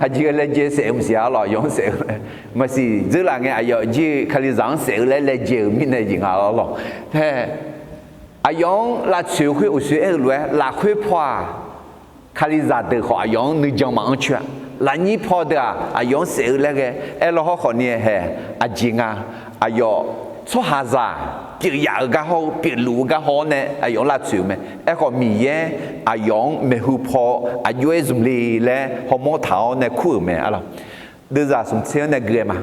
Aqjeq-aer laejae saef-eu maqsiq arlawq, aqyawf-anr saef-eu laer maqsiq. Dzeurlaf ngae aqyawf jir-eu Kalizaq-anr saef-eu laer laejae-euq mirnae jeq nga arlawq. Hae, aqyawf-anr lavtsoeq-eu khoer uqshoe aer-eu lof-aer, lafkhoer paw-aq, Kalizaq deuq khawf aqyawf-anr nuijan maqanr coer-a. Lafnyir paw deuq-aq, aqyawf-anr saef-eu laer ghae aerlaw hawrkhawf ni hae, aqjeq nga. Aqyawf tsawrhaqzaq pyeuf yaf-eu gar hawr-eu, pyeufluf-eu gar haw-awr nae aqyawf-anr lavtsoeq-euq mae. Aerkhawf, Miqyaer aqyawf-anr maeqhu paw aqjox-aer zmq le laer hawmawr taq-awr nae kur-euq mae arlawq. Deuvzaq smq tser-anr nae gui-aer ma.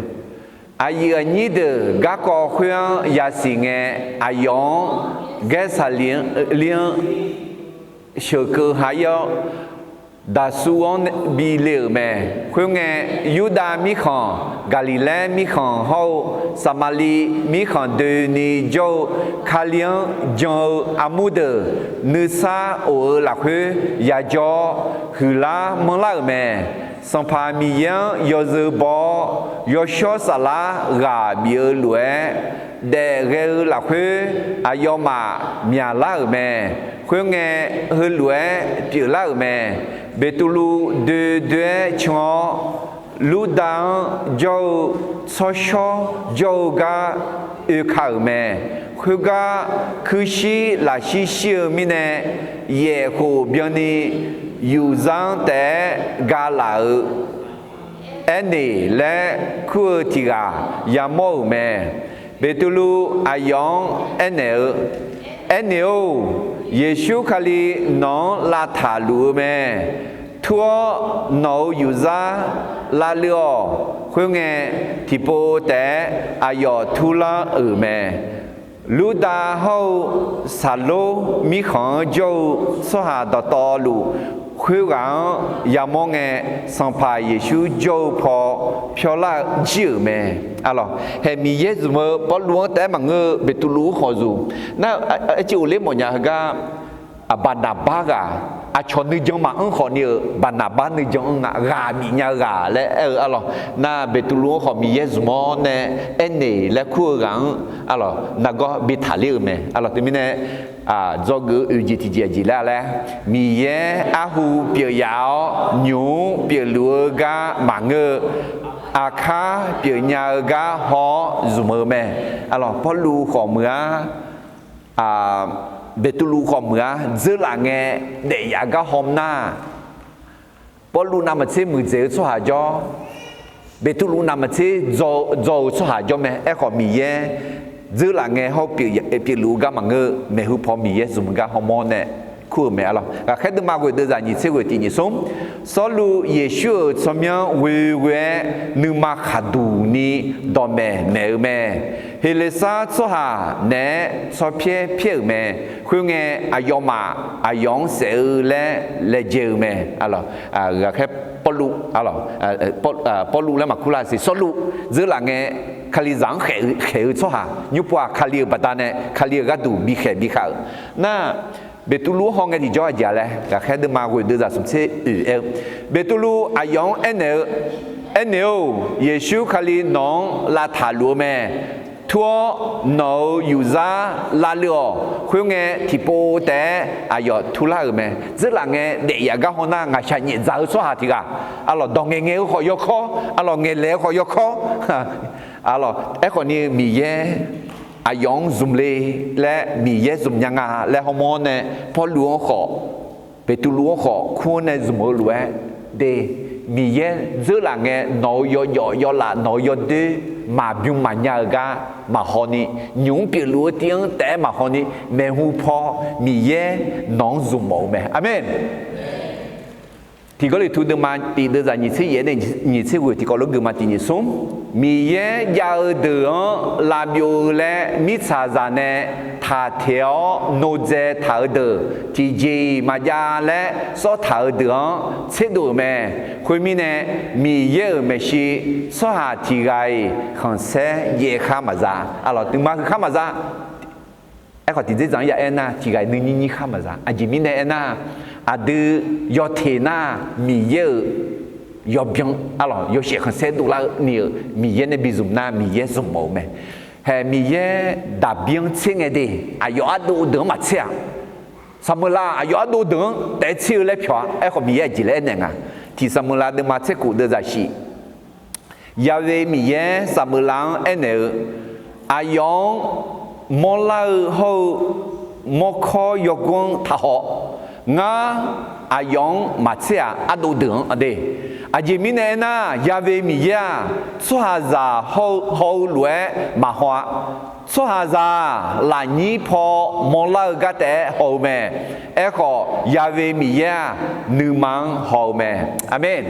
Aqyuif aqnyir deuq garkawv khoer-anr yasiq ngae, aqyawf-anr Gaersaqli-anr sheuqkeuv ha ir-awr, Daqsu-anr bi le-euq mae. Khoerngae, Yurdav mirkhanq, Gaqliqlaer mirkhanq hawr-eu Saqmaqliv mirkhanq doeni jawr-eu Kali-anr jan-eu armur deuq nuisar of-eu lafkhoer yajawr-awr, huiqlar manrlar-euq mae. Sanqpaq Miqyaer-anr yawzeu baw-awr, yawshawr saflar ghaq bif-eu lof-aer, daef ghae-eu lafkhoer aqyawfmaf myaqlar-euq mae. Khoerngae, heulof-aer pyeuflar-euq mae. Beqtuvluv doe doe-aer can-awr, Lurdav-anr jawr-eu tsawrshawr jawr-eu gar oeka-euq mae. Khoergar kuirshir lafshir shir-eu mirnae, yaef khof byanni yufzar-anr taef-aer ga laf-euq Aerneq laer kur-eu tiq ghaq yamawr-euq mae. Beqtuvluv aqyawf-anr aernaeq-eu, Aerneq-or, Yeqsur Kali nawq-anr lavtaq luf-eu mae. Tur-awr nawq-euq yufzar lavleuv-awq. Khoerngae, tiqpov taef-aer aqyawf turlar-euq mae. Lurdav hawr-eu Saqlor mirkhanq-anr jawr-eu tsawrhaq dawqtawvluf, khoerghaq-anr yamawr ngae, Sanqpaq Yeqsur jawr-eu paw pyawrlar jir-euq mae. Alawq, haeq Miqyaer zmq-eu Pawrluv-anr taef-aer maqngeur-eu, Beqtuvluv-anr khawf zmq. Nar, aer civ ghofler mawfnya heugar, Baqnaqbar ghaq, aqcawq nuijan maqanr khawfni-euq Baqnaqbar nuijan anr nga, ghaq bif nya-eu ghaq laer aer-eu arlawq. Nar, Beqtuvluv-anr khawf Miqyaer zmq-awr nae Aerneq laer kur-eu ghaq-anr arlawq, nargawr bi taqler-eu mae. Arlawq, teumirnae dzawgeuf-eu oeq jeq tiqjeq aqjeq laer laer, Miqyaer arhu pyeuf yaf-awr nymq-mr pyeufluf-eu gar maqngeur-eu, aqkar pyeufnya-eu gar haw-awr zmq-eu mae. Arlawq, Pawrluv khawf meuq-ar, Beqtuvluv khawf meuq-ar, dzeurlaf ngae daef yaf gar haw nar, Pawrluv navmaqtser muiqdzaeq-eu tsawrhaq jawr, Beqtuvluv navmaqtser dzaw-eu tsawrhaq jawr mae. Aerkhawf, Miqyaer dzeurlaf ngae hawr-eu pyeufluf-eu gar maqngeur-eu, maeqhu paw Miqyaer zmq-eu gar hawmawr nae kur-eu mae. Arlawq, Ghaqkhaer deuvma ghoeq deuvzaq nyiq tser ghoeq tiq nyiq smr, Sawrluv Yeqsur-euq tsawrmyanr ghoeghoe-aer nuima khaqduq ni dawqmaeq maeq-eu mae. Heqleqsar tsawrhaq naeq-aer tsawrpyaer pyaer-euq mae. Khoerngae, aqyawfmaf aqyawf-anr saef-eu laer laejae-eu mae. Ghaqkhaer Pawrluv, Pawrluv laer maqkur lar siq, Sawrluv dzeurlaf ngae Kalizaq-anr khaeq-eu tsawrhaq, nymr pov-aq Kali-euq baqdanae Kali-euq gharduq bikhaeq bikhav-euq. Nar, Beqtuvluv-anr haw ngae tiqjawr aqjeq-a laer, Ghaqkhaer deuvma ghoeq deuvzaq smq tser oeq aer-eu, Beqtuvluv aqyawf-anr aernaeq-eu, Aernaeq-or, Yeqsur Kali nawq-anr lavtaq luf-eu mae. Tur-awr nawq-euq yufzar lavleuv-awq. Khoerngae, tiqpov taef-aer aqyawf turlar-euq mae. Dzeurlaf ngae daef yaf gar haw nar, ngaqshaq nyaefdzaq-eu tsawrhaq tiq ghaq, arlawq, dawq ngaeq ngaeq-eu khawf yawkawr, arlawq, ngaeqlaeq-eu khawf yawkawr, arlawq, aerkhawfni Miqyaer aqyawf-anr zmq le laer, Miqyaer zmq nya nga laer hawmawr nae, Pawrluv-anr khawf, Beqtuvluv-anr khawf kur-anr nae zmq-eu lof-aer de, Miqyaer dzeurlaf ngae nawq-euq yawjawf yawlaf, nawq-euq yawdoer maqbymr maqnya-eu gar maqhaw ni, nymq-mr pyeufluf-eu tiv-anr taef-aer maqhaw ni, maeqhu paw Miqyaer nawq-anr zmq mawf-eu mae. Aqmeq. Tiq Gawrliqtu deuvma tiq deuvzaq nyiq tser yaef nae nyiq tser ghoeq tiqkawv lof geufma tiq nyiq smr, Miqyaer jav-eu deuq-anr lavbyov-eu laer mirtsaqzaq nae taqteq-awr nodzae taq-eu deuq, tiqjeq-iq maqjav laer sawr taq-eu deuq-anr tserdov-euq mae. Khoermirnae, Miqyaer-euq maeqshi tsawrhaq tiq ghaq-iq khanqsaer jaev khar maqza. Arlawq, nuima huiq khar maqza. Aerkhawf, tiqdzerdzaq-anr ya aernar, tiq ghaq-iq nuinyir nyir khar maqza. Aqjeq mirnae aernar, aqdui yawteq nar, Miqyaer-euq yawbyan, arlawq, yawshaef khanqsaer dovlar-eu ni-euq Miqyaer nae bi zmq nar, Miqyaer zmq mawf-eu mae. Haeq Miqyaer daqbir-anr tser ngae de, aqyawf ardov deuq-anr maqtser-aq. Saqmeuqlav aqyawf ardov deuq-anr taef-aer tser-eu laer pyawq-a. Aerkhawf, Miqyaer aqjeq laer aernaeq nga. Tiq Saqmeuqlav deuvma tser kof deuvzaq shif, Yave Miqyaer Saqmeuqlav-anr aernaeq-eu, aqyawf-anr mawrlar-eu hawr-eu mawrkawr yawgor-anr taqhaw. Ngar aqyawf-anr maqtser-aq, ardov deuq-anr aqde. Aqjeq mirnae aernar, Yave Miqyaer-aq, tsawrhaqzaq haw-eu lof-aer maqhaw-a. Tsawrhaqzaq-aq, lafnyir paw mawrlar-eu gar taef-aer haw-eu mae. Aerkhawf, Yave Miqyaer-aq, nuima-anr haw-eu mae. Aqmeq.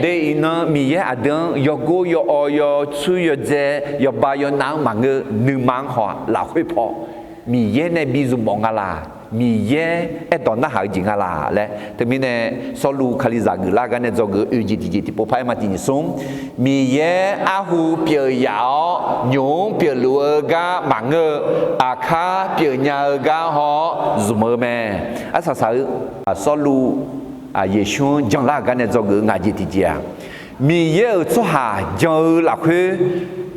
De iqnan Miqyaer aqdui-anr yawgor yawawv yawtsur yawdzae yawba yawnav-anr maqngeur, nuima-anr haw-a. Lafkhoer paw Miqyaer nae bi zmq mawf nga laq? Miqyaer aerdawq narhaq-eu jeq nga laq laer, teumirnae Sawrluv Kalizaq geuflar gar nae dzawgeuf-eu oeq jeq tiqjeq tiqpov par aer ma tiq nyiq smr, Miqyaer arhu pyeuf yaf-awr nymq-mr pyeufluf-eu gar maqngeur-eu, aqkar pyeufnya-eu gar haw-awr zmq-eu mae. Arsaq saq-eu Sawrluv Yeqsur-anr janlar-euq gar nae dzawgeuf-eu ngaq jeq tiqjeq-aq, Miqyaer-euq tsawrhaq jan-eu lafkhoer,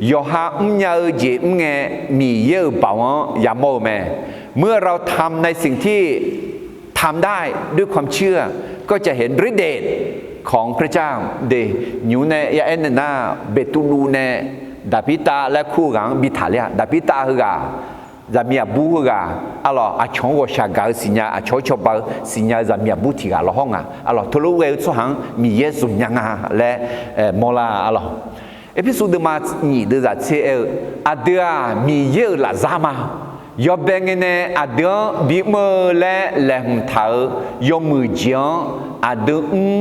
yawqha mrnya-eu jeq mr ngae, Miqyaer-euq baoq-anr yamawr-eu mae. เมื่อเราทำในสิ่งที่ทำได้ด้วยความเชื่อ ก็จะเห็นฤทธิ์เดชของพระเจ้า de. Nymq-mr nae ya aernaeq nar, Beqtuvluv nae Daqbirtav laer kur-eu ghaq-anr bi taqler-a. Daqbirtav heughaq, zaqmiq aqbur heughaq, arlawq, aqcawq-anr ghawqshaq gaq-eu siqnya, aqcawq-anr cawba-eu siqnya-eu zaqmiq aqbur tiq ghaq lawqhawr nga. Arlawq, teulof-aer ghae-eu tsawrhaq-anr Miqyaer zmq nya nga laer mawrlar-a. Arlawq, Erpersu deuvma nyiq deuvzaq tser aer-eu, aqdui-aq Miqyaer-euq lafzar ma. Yawbae ngae nae aqdui-anr bimr-eu laer laeqhmq taq-euq yawmuiq jeq-anr aqdui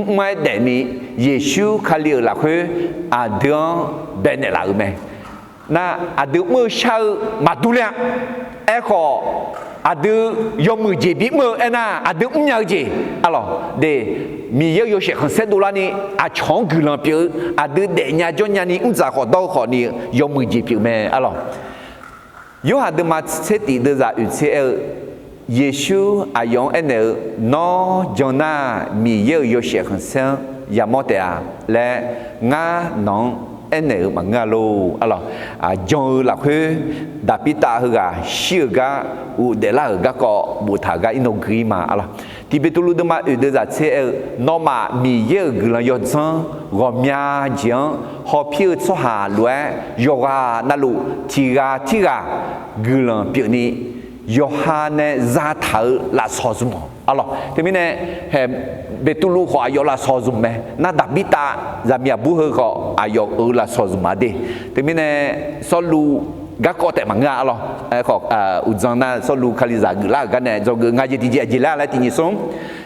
mrmr-aer daefni, Yeqsur Kali-euq lafkhoer aqdui-anr baenaeq laf-euq mae. Nar, aqdui mr-eu shar-eu maqdur ler-a. Aerkhawf, aqdui yawmuiq jeq bimr-eu aernar, aqdui mrnya-eu jeq, arlawq, de, Miqyaer-euq yawshaef khanqsaer dovlarni aqcawq-anr guiqlanq pyeuf-eu, aqdui daefnya jawrnya ni mrdzaq khawf dawr-eu khawfni yawmuiq jeq pyeuf mae, arlawq. Yorhaq deuvma tser tif deuvzaq oeq tser aer-eu, Yeqsur aqyawf-anr aernaeq-eu, Nawr jan nar, Miqyaer-euq yawshaef khanqsaer-anr yamawr taef-a laer ngar nawq-anr aernaeq-eu maqngeur-a lor. Arlawq, jan-eu lafkhoer Daqbirtav heughaq shir-euq gar ghofdaef lar-euq garkawv boftaq-euq gar irnawr gui-ir ma. Arlawq, tiq Beqtuvluv deuvma oeq deuvzaq tser aer-eu, Nawmaf Miqyaer-euq guiqlanq yawdzanr ghawqmya jeq-anr hawpir-eu tsawrhaq lof-aer, yawqghaq navluf tiq ghaq tirghaq guiqlanq pyeufni, yawqha nae zataq-euq lafsawq zmq-awq. Arlawq, teumirnae, hae, Beqtuvluv khawf aqyawf lafsawq zmq mae. Nar, Daqbirtav zaqmiq aqbur heu khawf aqyawf-euq lafsawq zmq-a de. Teumirnae, Sawrluv garkawv taef maqngeur-a. Arlawq, aerkhawf, uqdzan nar Sawrluv Kalizaq geuflar-euq gar nae dzawgeuf nga jeq tiqjeq aqjeq laer laer tiqnyif smr,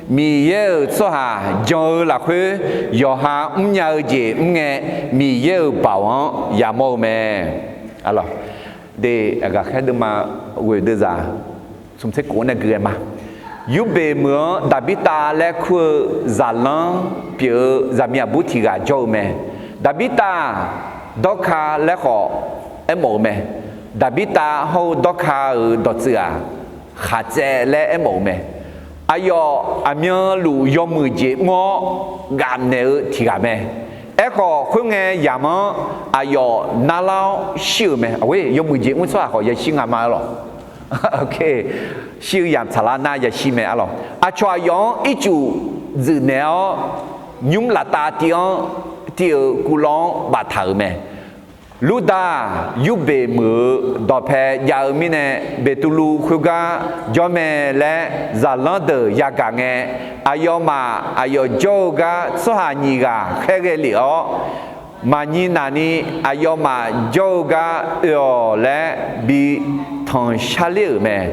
Miqyaer-euq tsawrhaq jan-eu lafkhoer yawqha mrnya-eu jeq mr ngae, Miqyaer-euq baoq-anr yamawr-eu mae. Arlawq, de, aqgaf khaer deuvma ghoeq deuvzaq smq tser kof-anr nae gui-aer ma. Yurbeq meuq-anr Daqbirtav laer kur-eu zaqlanr pyeuf-eu zaqmiq aqbur tiq ghaq jawr-eu mae. Daqbirtav-aq, Dawrka laer khawf aermawf-eu mae. Daqbirtav hawr-eu Dawrka-euq dawqtsuif-aq, Khaqtsaev laer aermawf-eu mae. Aqyawf aqmyanluf yawmuiq jeq mr-awr gafnaeq-eu tiq ghaq mae. Aerkhawf, khoerngae yamq-anr aqyawf narlar-awr shir-euq mae. Aqghoer yawmuiq jeq mr tsawrhaq khawf yashir nga ma, arlawq. Shir-eu yamq tsaqlar nar yashir mae, arlawq. Aqcawq aqyawf-anr ircuf dzuif naeq-awr, nymr laftav tiv-anr tiv-euq kuvlawv-anr baftaq-euq mae. Lurda-aq, Yurbeq meuq-euq dawqpae jav-eu mirnae, Beqtuvluv khoergar jawr mae laer zaqlanr deuq yagaq ngae, aqyawfmaf aqyawf jawr-eu gar tsawrhaq nyiq ghaq khaerghae lef-awr, maqnyi nafni aqyawfmaf jawr-eu gar oe-awq laer bi tanqshar ler-euq mae.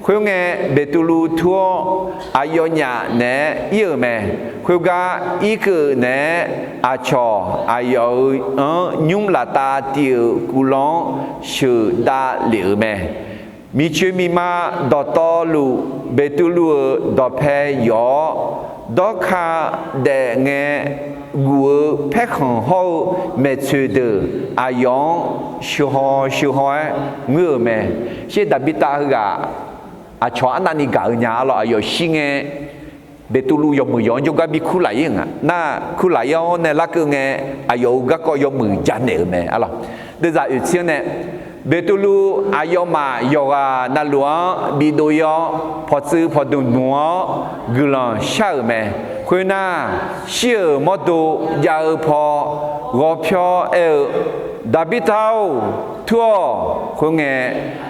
Khoerngae, Beqtuvluv tur-awr, aqyawfnyaf naeq-aer ir-euq mae. Khoergar irkeuv naeq-aer aqcawq aqyawf-euq-anr nymr laftav tiv-euq kuvlawv-anr sheuqdav lef-euq mae. Miqcoeq miqma dawqtawvluf, Beqtuvluv-euq dawqpae yawf-awr, Dawrka daef ngae guf-eu paerkhanq hawr-eu maeqtsoeq deuq aqyawf-anr sheuqhaw sheuqhaw-aer ngeur-euq mae. Shir Daqbirtav heughaq aqcawq arnavni gaq-eu nya, arlawq, aqyawf shir ngae Beqtuvluv yawmuiq yawq-anr jawrgar bi kurlaf ir-euq nga. Nar, kurlaf ir-awr nae larkeuv ngae, aqyawf-euq garkawv yawmuiq janaeq-euq mae, arlawq. Deuvzaq oeqtser-anr nae, Beqtuvluv aqyawfmaf yawqghaq navluf-anr bidov ir-awr, pawqtsuif pawqdmq dmq-awr guiqlanq shar-euq mae. Khoernar, shir-euq mawrdo jav-eu paw ghawrpyawr aer-eu, Daqbirtav-or, tur-awq. Khoerngae,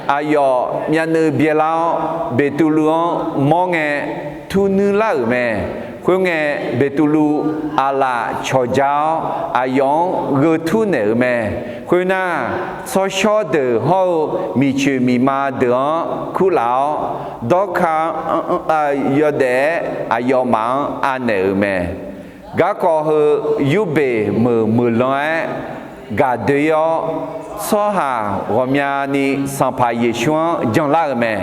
aqyawf myavnuiv byaelar-awr, Beqtuvluv-anr mawr ngae, turnuir lar-euq mae. Khoerngae, Beqtuvluv aqlaf cawqja-awr, aqyawf-anr gheu turnaeq-euq mae. Khoernar, tsawrshawr deuq hawr-eu miqcoeq miqma deuq-anr kurlaf-awr, Dawrka-anr yawdaef-aer aqyawfmaf-anr anaeq-euq mae. Garkawv heu Yurbeq meuq meuqlan-aer gaqdoe ir-awr, tsawrhaq ghawqmyani Sanqpaq Yeqsur-anr janlar-euq mae.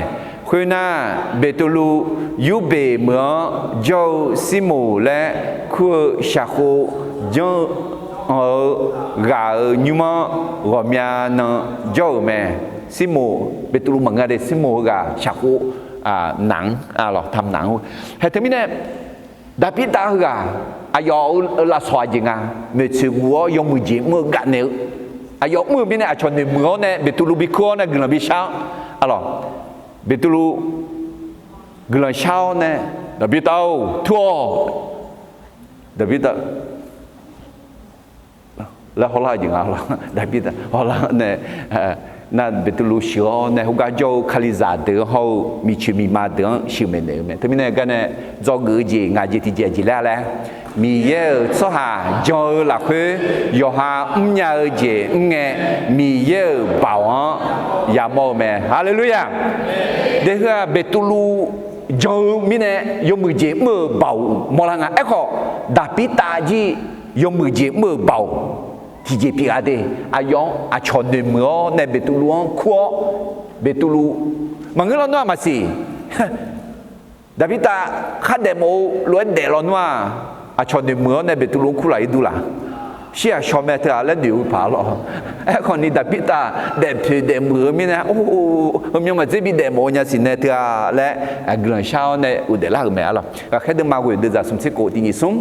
Khoernar, Beqtuvluv Yurbeq meuq-anr jawr-eu Sirmoq laer kur-eu shaqkhov janr-eu ghaq-euq nymr-anr ghawqmya nan jawr-euq mae. Sirmoq, Beqtuvluv maqngeur de, Sirmoq heughaq shaqkhov naq-anr, arlawq, tamq naq-anr. Hae teumirnae, Daqbirtav heughaq aqyawf-euq lafsawq aqjeq nga, maeqtsoeq guv-awr yawmuiq jeq mr-eu gavnaeq-eu, aqyawf mr-eu mirnae aqcawq noeqmuiq-awr nae Beqtuvluv bi kur-awr nae guiqlanq bi shar-awr, arlawq, Beqtuvluv guiqlanq shar-awr nae, Daqbirtav-or, tur-awq. Daqbirtav laer hawlar-eu jeq nga lawr. Daqbirtav hawlar nae, nar Beqtuvluv sheuq-awr nae heugar jawr-eu Kalizaq deuq-anr hawr-eu miqcoeq miqma deuq-anr sheuqmaeq naeq-eu mae. Teumirnae garnae dzawgeuf-eu jeq ngaq jeq tiqjeq jeq laer laer, Miqyaer-euq tsawrhaq jan-eu lafkhoer yawqha mrnya-eu jeq mr ngae, Miqyaer-euq baoq-anr yamawr-eu mae. Haleluya! Deuq heu-aq Beqtuvluv jan-eu mirnae yawmuiq jeq mr-euq baoq mawrlar nga. Aerkhawf, Daqbirtav jir yawmuiq jeq mr-euq baoq tiqjeq pyeuf-a de. Aqyawf-anr aqcawq noeqmuiq-awr nae Beqtuvluv-anr kur-awr, Beqtuvluv maqngeur lawnmr-aq maqsiq. Daqbirtav khardaef mawf-eu lof-aer daef lawnmr-aq, aqcawq noeqmuiq-awr nae Beqtuvluv-anr kurlaf-ir durlaf. Shir-aq shaw mae teu-aq laer noeq-eu paq-a lawr. Aerkhawf ni Daqbirtav daefpoeq daefmuiq-eu mirnae, or, heumyan maqdzer bi daef mawf-eu nya siqnae teu-a laer guiqlanq shar-awr nae uqdaef lar-euq mae, arlawq. Ghaqkhaer deuvma ghoeq deuvzaq smq tser khof tiq nyiq smr.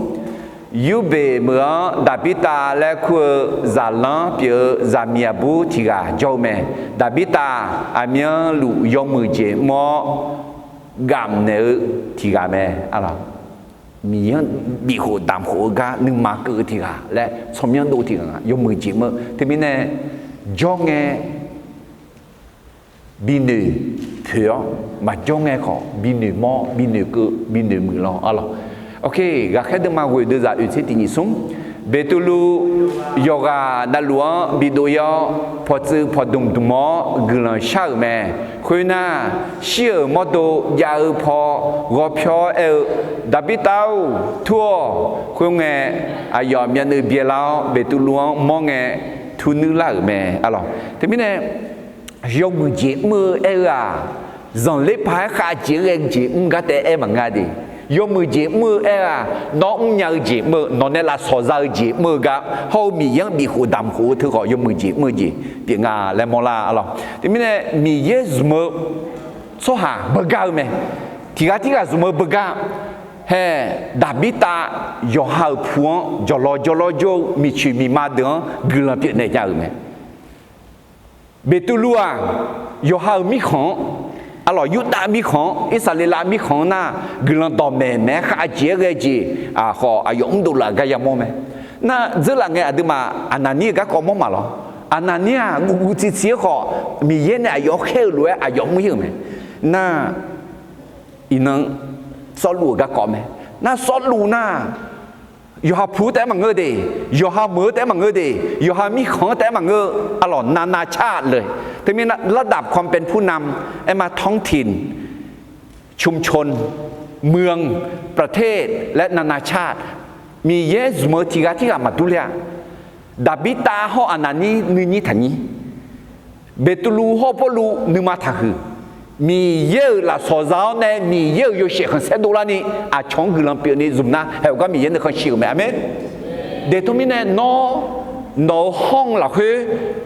Yurbeq meuq-anr Daqbirtav laer kur-eu zaqlanr pyeuf-eu zaqmiq aqbur tiq ghaq jawr-eu mae. Daqbirtav aqmyanluf yawmuiq jeq mr-awr, gamq naeq-eu tiq ghaq mae, arlawq. Miqyaer-anr bifkhof damq khof-eu gar nuima keuv-eu tiq ghaq laer tsawrmyanr dov-eu tiq ghaq nga, yawmuiq jeq mr-eu. Teumirnae jawr ngae binoeq poeq-awr, maqjawr ngae khawf binoeq mawr, binoeq keuv, binoeq muiq law, arlawq. Oke, ghaqkhaer deuvma ghoeq deuvzaq oeq tser tiq nyiq smr. Beqtuvluv yawqghaq navluf-anr bidov-ir-awr, pawqtsuif pawqdmq dmq-awr guiqlanq shar-euq mae. Khoernar, shir-euq mawrdo jav-eu paw ghawrpyawr aer-eu, Daqbirtav-or, tur-awq. Khoerngae, aqyawf myavnuiv byaelar-awr Beqtuvluv-anr mawr ngae, turnuir lar-euq mae, arlawq. Teumirnae yawmuiq jeq mr-eu aer-eu-aq, zanqler paq-aer khavjeq-aer ghae jeq mr gar taef aer maqngeur de. Yawmuiq jeq mr-eu aer-eu-aq, nawr mrnya-eu jeq mr-eu, nawq nae lafsawq za-eu jeq mr-eu gar hawr-eu Miqyaer-anr bifkhof damq khof-eu teu khawf yawmuiq jeq mr-eu jeq pyeuf nga laer mawrlar, arlawq. Teumirnae Miqyaer zmq-eu tsawrhaq beugar-eu mae. Tiq ghaq tirghaq zmq-eu beugar. Hae, Daqbirtav yawqha-euq pu-anr jawqlawr jawrlawr jawr-eu miqcoeq miqma deuq-anr guiqlanq pyeufnaeq nya-euq mae. Beqtuvluv-aq, yawqha-euq mirkhanq-anr, arlawq, Yurdav mirkhanq-anr, Irsaqleqlav mirkhanq-anr nar, guiqlanq dawqmaeq maeq-aer khavjeq-aer ghae jeq khawf, aqyawf mrdov laf gar yamawr mae. Nar dzeurlaf ngae aqduimaf Aqnaqnir-euq garkawv mawr maqlawr. Aqnaqnir-aq, guv guv tsiv tsiv-aer khawf, Miqyaer nae aqyawf khaer-eu lof-aer aqyawf mr-ir-euq mae. Nar iqnan Sawrluv-euq garkawv mae. Nar Sawrluv nar, yawqha pu-anr taef-aer maqngeur de, yawqha meuq-anr taef-aer maqngeur de, yawqha mirkhanq-anr taef-aer maqngeur, arlawq, navnav car le. Teumirnae ระดับความเป็นผู้นำ aerma ท้องถิ่น ชุมชน เมือง ประเทศ และนานาชาติ Miqyaer zmq-eu tiq ghaq tirghaq maqdur ler-a. Daqbirtav hawr Aqnaqnir nuinyir taqnyir, Beqtuvluv hawr Pawrluv nuima taqhuiq, Miqyaer-euq lafsawq za-awr nae Miqyaer-euq yawshaef khanqsaer dovlarni aqcawq-anr guiqlanq pyeufni zmq nar, haeq-awq gar Miqyaer nuikhanr shir-euq mae. Aqmeq. Deqtmr mirnae nawr, nawq-euq hawr-eu lafkhoer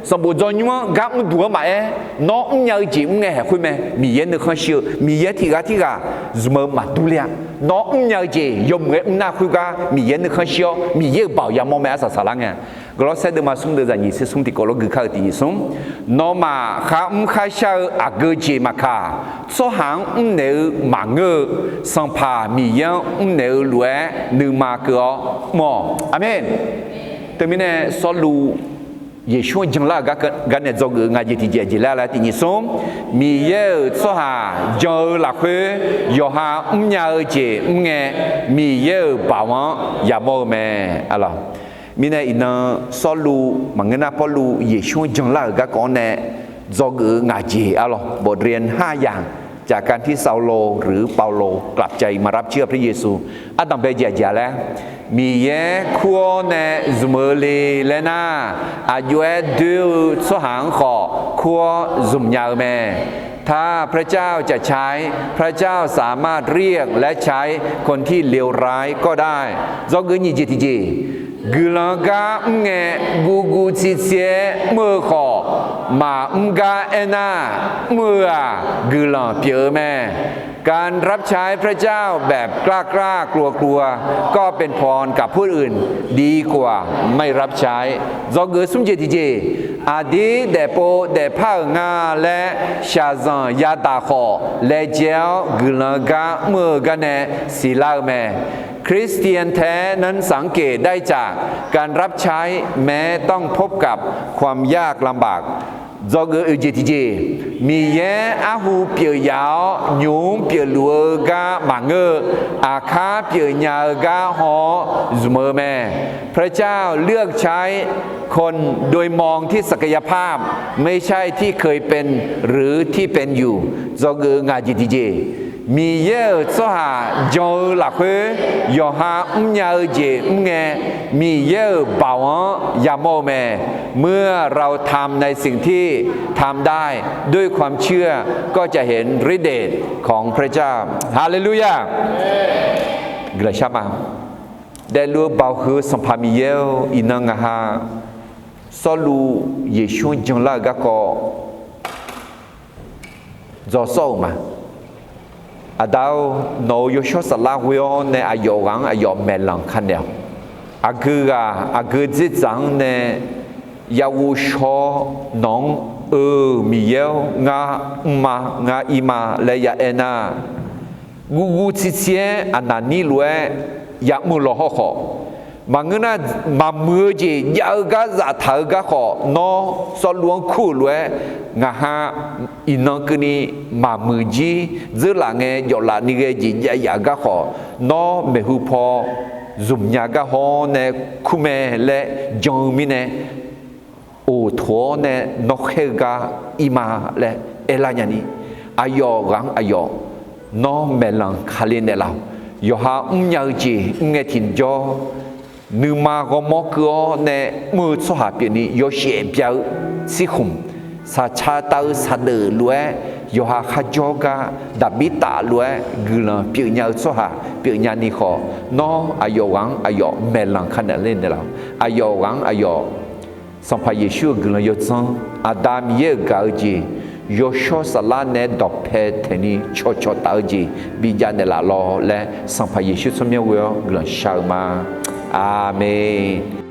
sanqbof dzawnymr-anr gar mrduq-anr maqaer, nawr mrnya-eu jeq mr ngae haeq khoer mae. Miqyaer nuikhanr shir-eu, Miqyaer tiq ghaq tirghaq zmq-eu maqdur ler-a. Nawr mrnya-eu jeq yawmuiq-aer mr nar khoergar Miqyaer nuikhanr shir-awr, Miqyaer-euq baoq yamawr mae. Arsaq saqlar ngae-a, Gawrlawrsaer deuvma smr deuvzaq nyiq tser smr tiqkawv lof gui kar-eu tiq nyiq smr. Nawmaf kharmr kharshar-eu aqgeu jeq maqkaq, tsawrhaq-anr mrnaeq-eu maqngeur-eu, Sanqpaq Miqyaer-anr mrnaeq-eu lof-aer nuima keuv-awr mr-awq. Aqmeq. Teumirnae Sawrluv Yeqsur-anr janlar-euq gar nae dzawgeuf-eu ngaq jeq tiqjeq jeq laer laer tiq nyiq smr. Miqyaer-euq tsawrhaq jan-eu lafkhoer yawqha mrnya-eu jeq mr ngae, Miqyaer-euq baoq-anr yamawr-eu mae. Arlawq. Mirnae iqnan Sawrluv maqngeur nar Pawrluv Yeqsur-anr janlar-euq garkawv-anr nae dzawgeuf-eu ngaq jeq, arlawq, บทเรียนห้าอย่าง จากการที่ซาโลหรือเปาโลกลับใจมารับเชื่อพระเยซู ardanqbae jeq aqjeq-a laer, Miqyaer kur-awr nae zmq-eu le laer nar, aqjox-aer doer-eu tsawrhaq-anr khawf kur-awr zmq nya-eu mae. ถ้าพระเจ้าจะใช้ พระเจ้าสามารถเรียกและใช้คนที่เลวร้ายก็ได้ Dzawgeuf nyiq jeq tiqjeq, guiqlanq gar mr ngae, guv guv tsiv tsiv-aer mr-eu khawf, maqmr gar aernar, mr-eu-aq guiqlanq pyeuf-eu mae. การรับใช้พระเจ้าแบบกล้าๆ กลัวๆ ก็เป็นพรกับผู้อื่นดีกว่าไม่รับใช้ Dzawgeuf smr jeq tiqjeq, aqdir daefpov daefpar-euq nga laer shaqzanq yadaq khawf, laejae-awr guiqlanq-eu gar mr-eu gar nae siqlar-eu mae. คริสเตียนแท้นั้น สังเกตได้จากการรับใช้แม้ต้องพบกับความยากลำบาก Dzawgeuf oeq jeq tiqjeq, Miqyaer arhu pyeuf yaf-awr nymq-mr pyeufluf-eu gar maqngeur-eu, aqkar pyeufnya-eu gar haw-awr zmq-eu mae. พระเจ้าเลือกใช้คนโดยมองที่ศักยภาพ ไม่ใช่ที่เคยเป็นหรือที่เป็นอยู่ Dzawgeuf ngaq jeq tiqjeq, Miqyaer-euq tsawrhaq jan-eu lafkhoer yawqha mrnya-eu jeq mr ngae, Miqyaer-euq baoq-anr yamawr-eu mae. เมื่อเราทำในสิ่งที่ทำได้ด้วยความเชื่อ ก็จะเห็นฤทธิ์เดชของพระเจ้า Haleluya! Guiqlanq shar ma. Daefluf-eu baoq huiq-eu Sanqpaq Miqyaer-or, iqnan ngaq ha Sawrluv Yeqsur-anr janlar-eu garkawv dzawsawr-euq ma. Aqda-or, nawq-euq yawshawr saflar ghoe-awr nae aqyawf ghaq-anr aqyawf maeqlanq ka naeq-awq. Aqgeu ghaq aqgeu dzerdzaq-anr nae yaghovshaw nawq-anr, Eu, Miqyaer-or, ngar mrma, ngar ir ma laer ya aer nar, guvguv tsirtsir-aer aqnaqnir lof-aer yamr-eu law hawrkhawf, maqngeur nar, maqmuiq-eu jeq jav-eu gar zaftaq-eu garkhawf, nawr Sawrluv-anr kur-euq lof-aer, ngaq ha iqnan keuvni maqmuiq jir dzeurlaf ngae jawflaf ni ghae jeq jav yaf-eu garkhawf, nawr maeqhu paw zmqnya gar haw-awr nae kur mae laer jan-eu mirnae, oq toq-awr nae nawr khaer-eu gar ir ma laer aerlar nyani, aqyawf ghaq-anr aqyawf nawr maeqlanq kale naeqlaf-awq. Yawqha mrnya-eu jeq mr ngae tiqjawr, nuima ghawrmawr keuv-awr nae mr-eu tsawrhaq pyeufni yawshaef bya-eu tsirkhmq, saqca tav-eu saqdeuf lof-aer, yawqha kharjawr gar Daqbir taf lof-aer guiqlanq pyeufnya-eu tsawrhaq pyeufnya ni khawf, nawr aqyawf ghaq-anr aqyawf maeqlanq ka naeq ler naeqlaf-awq. Aqyawf ghaq-anr aqyawf Sanqpaq Yeqsur-euq guiqlanq yawdzanr, Aqda Miqyaer-euq gaq-eu jeq, yawshawr saflar nae dawqpae taeqni cawqcawq taf-eu jeq bijav naeqlaf lawq laer, Sanqpaq Yeqsur tsawrmyanr ghoe-awr guiqlanq shar-eu ma. Aqmeq.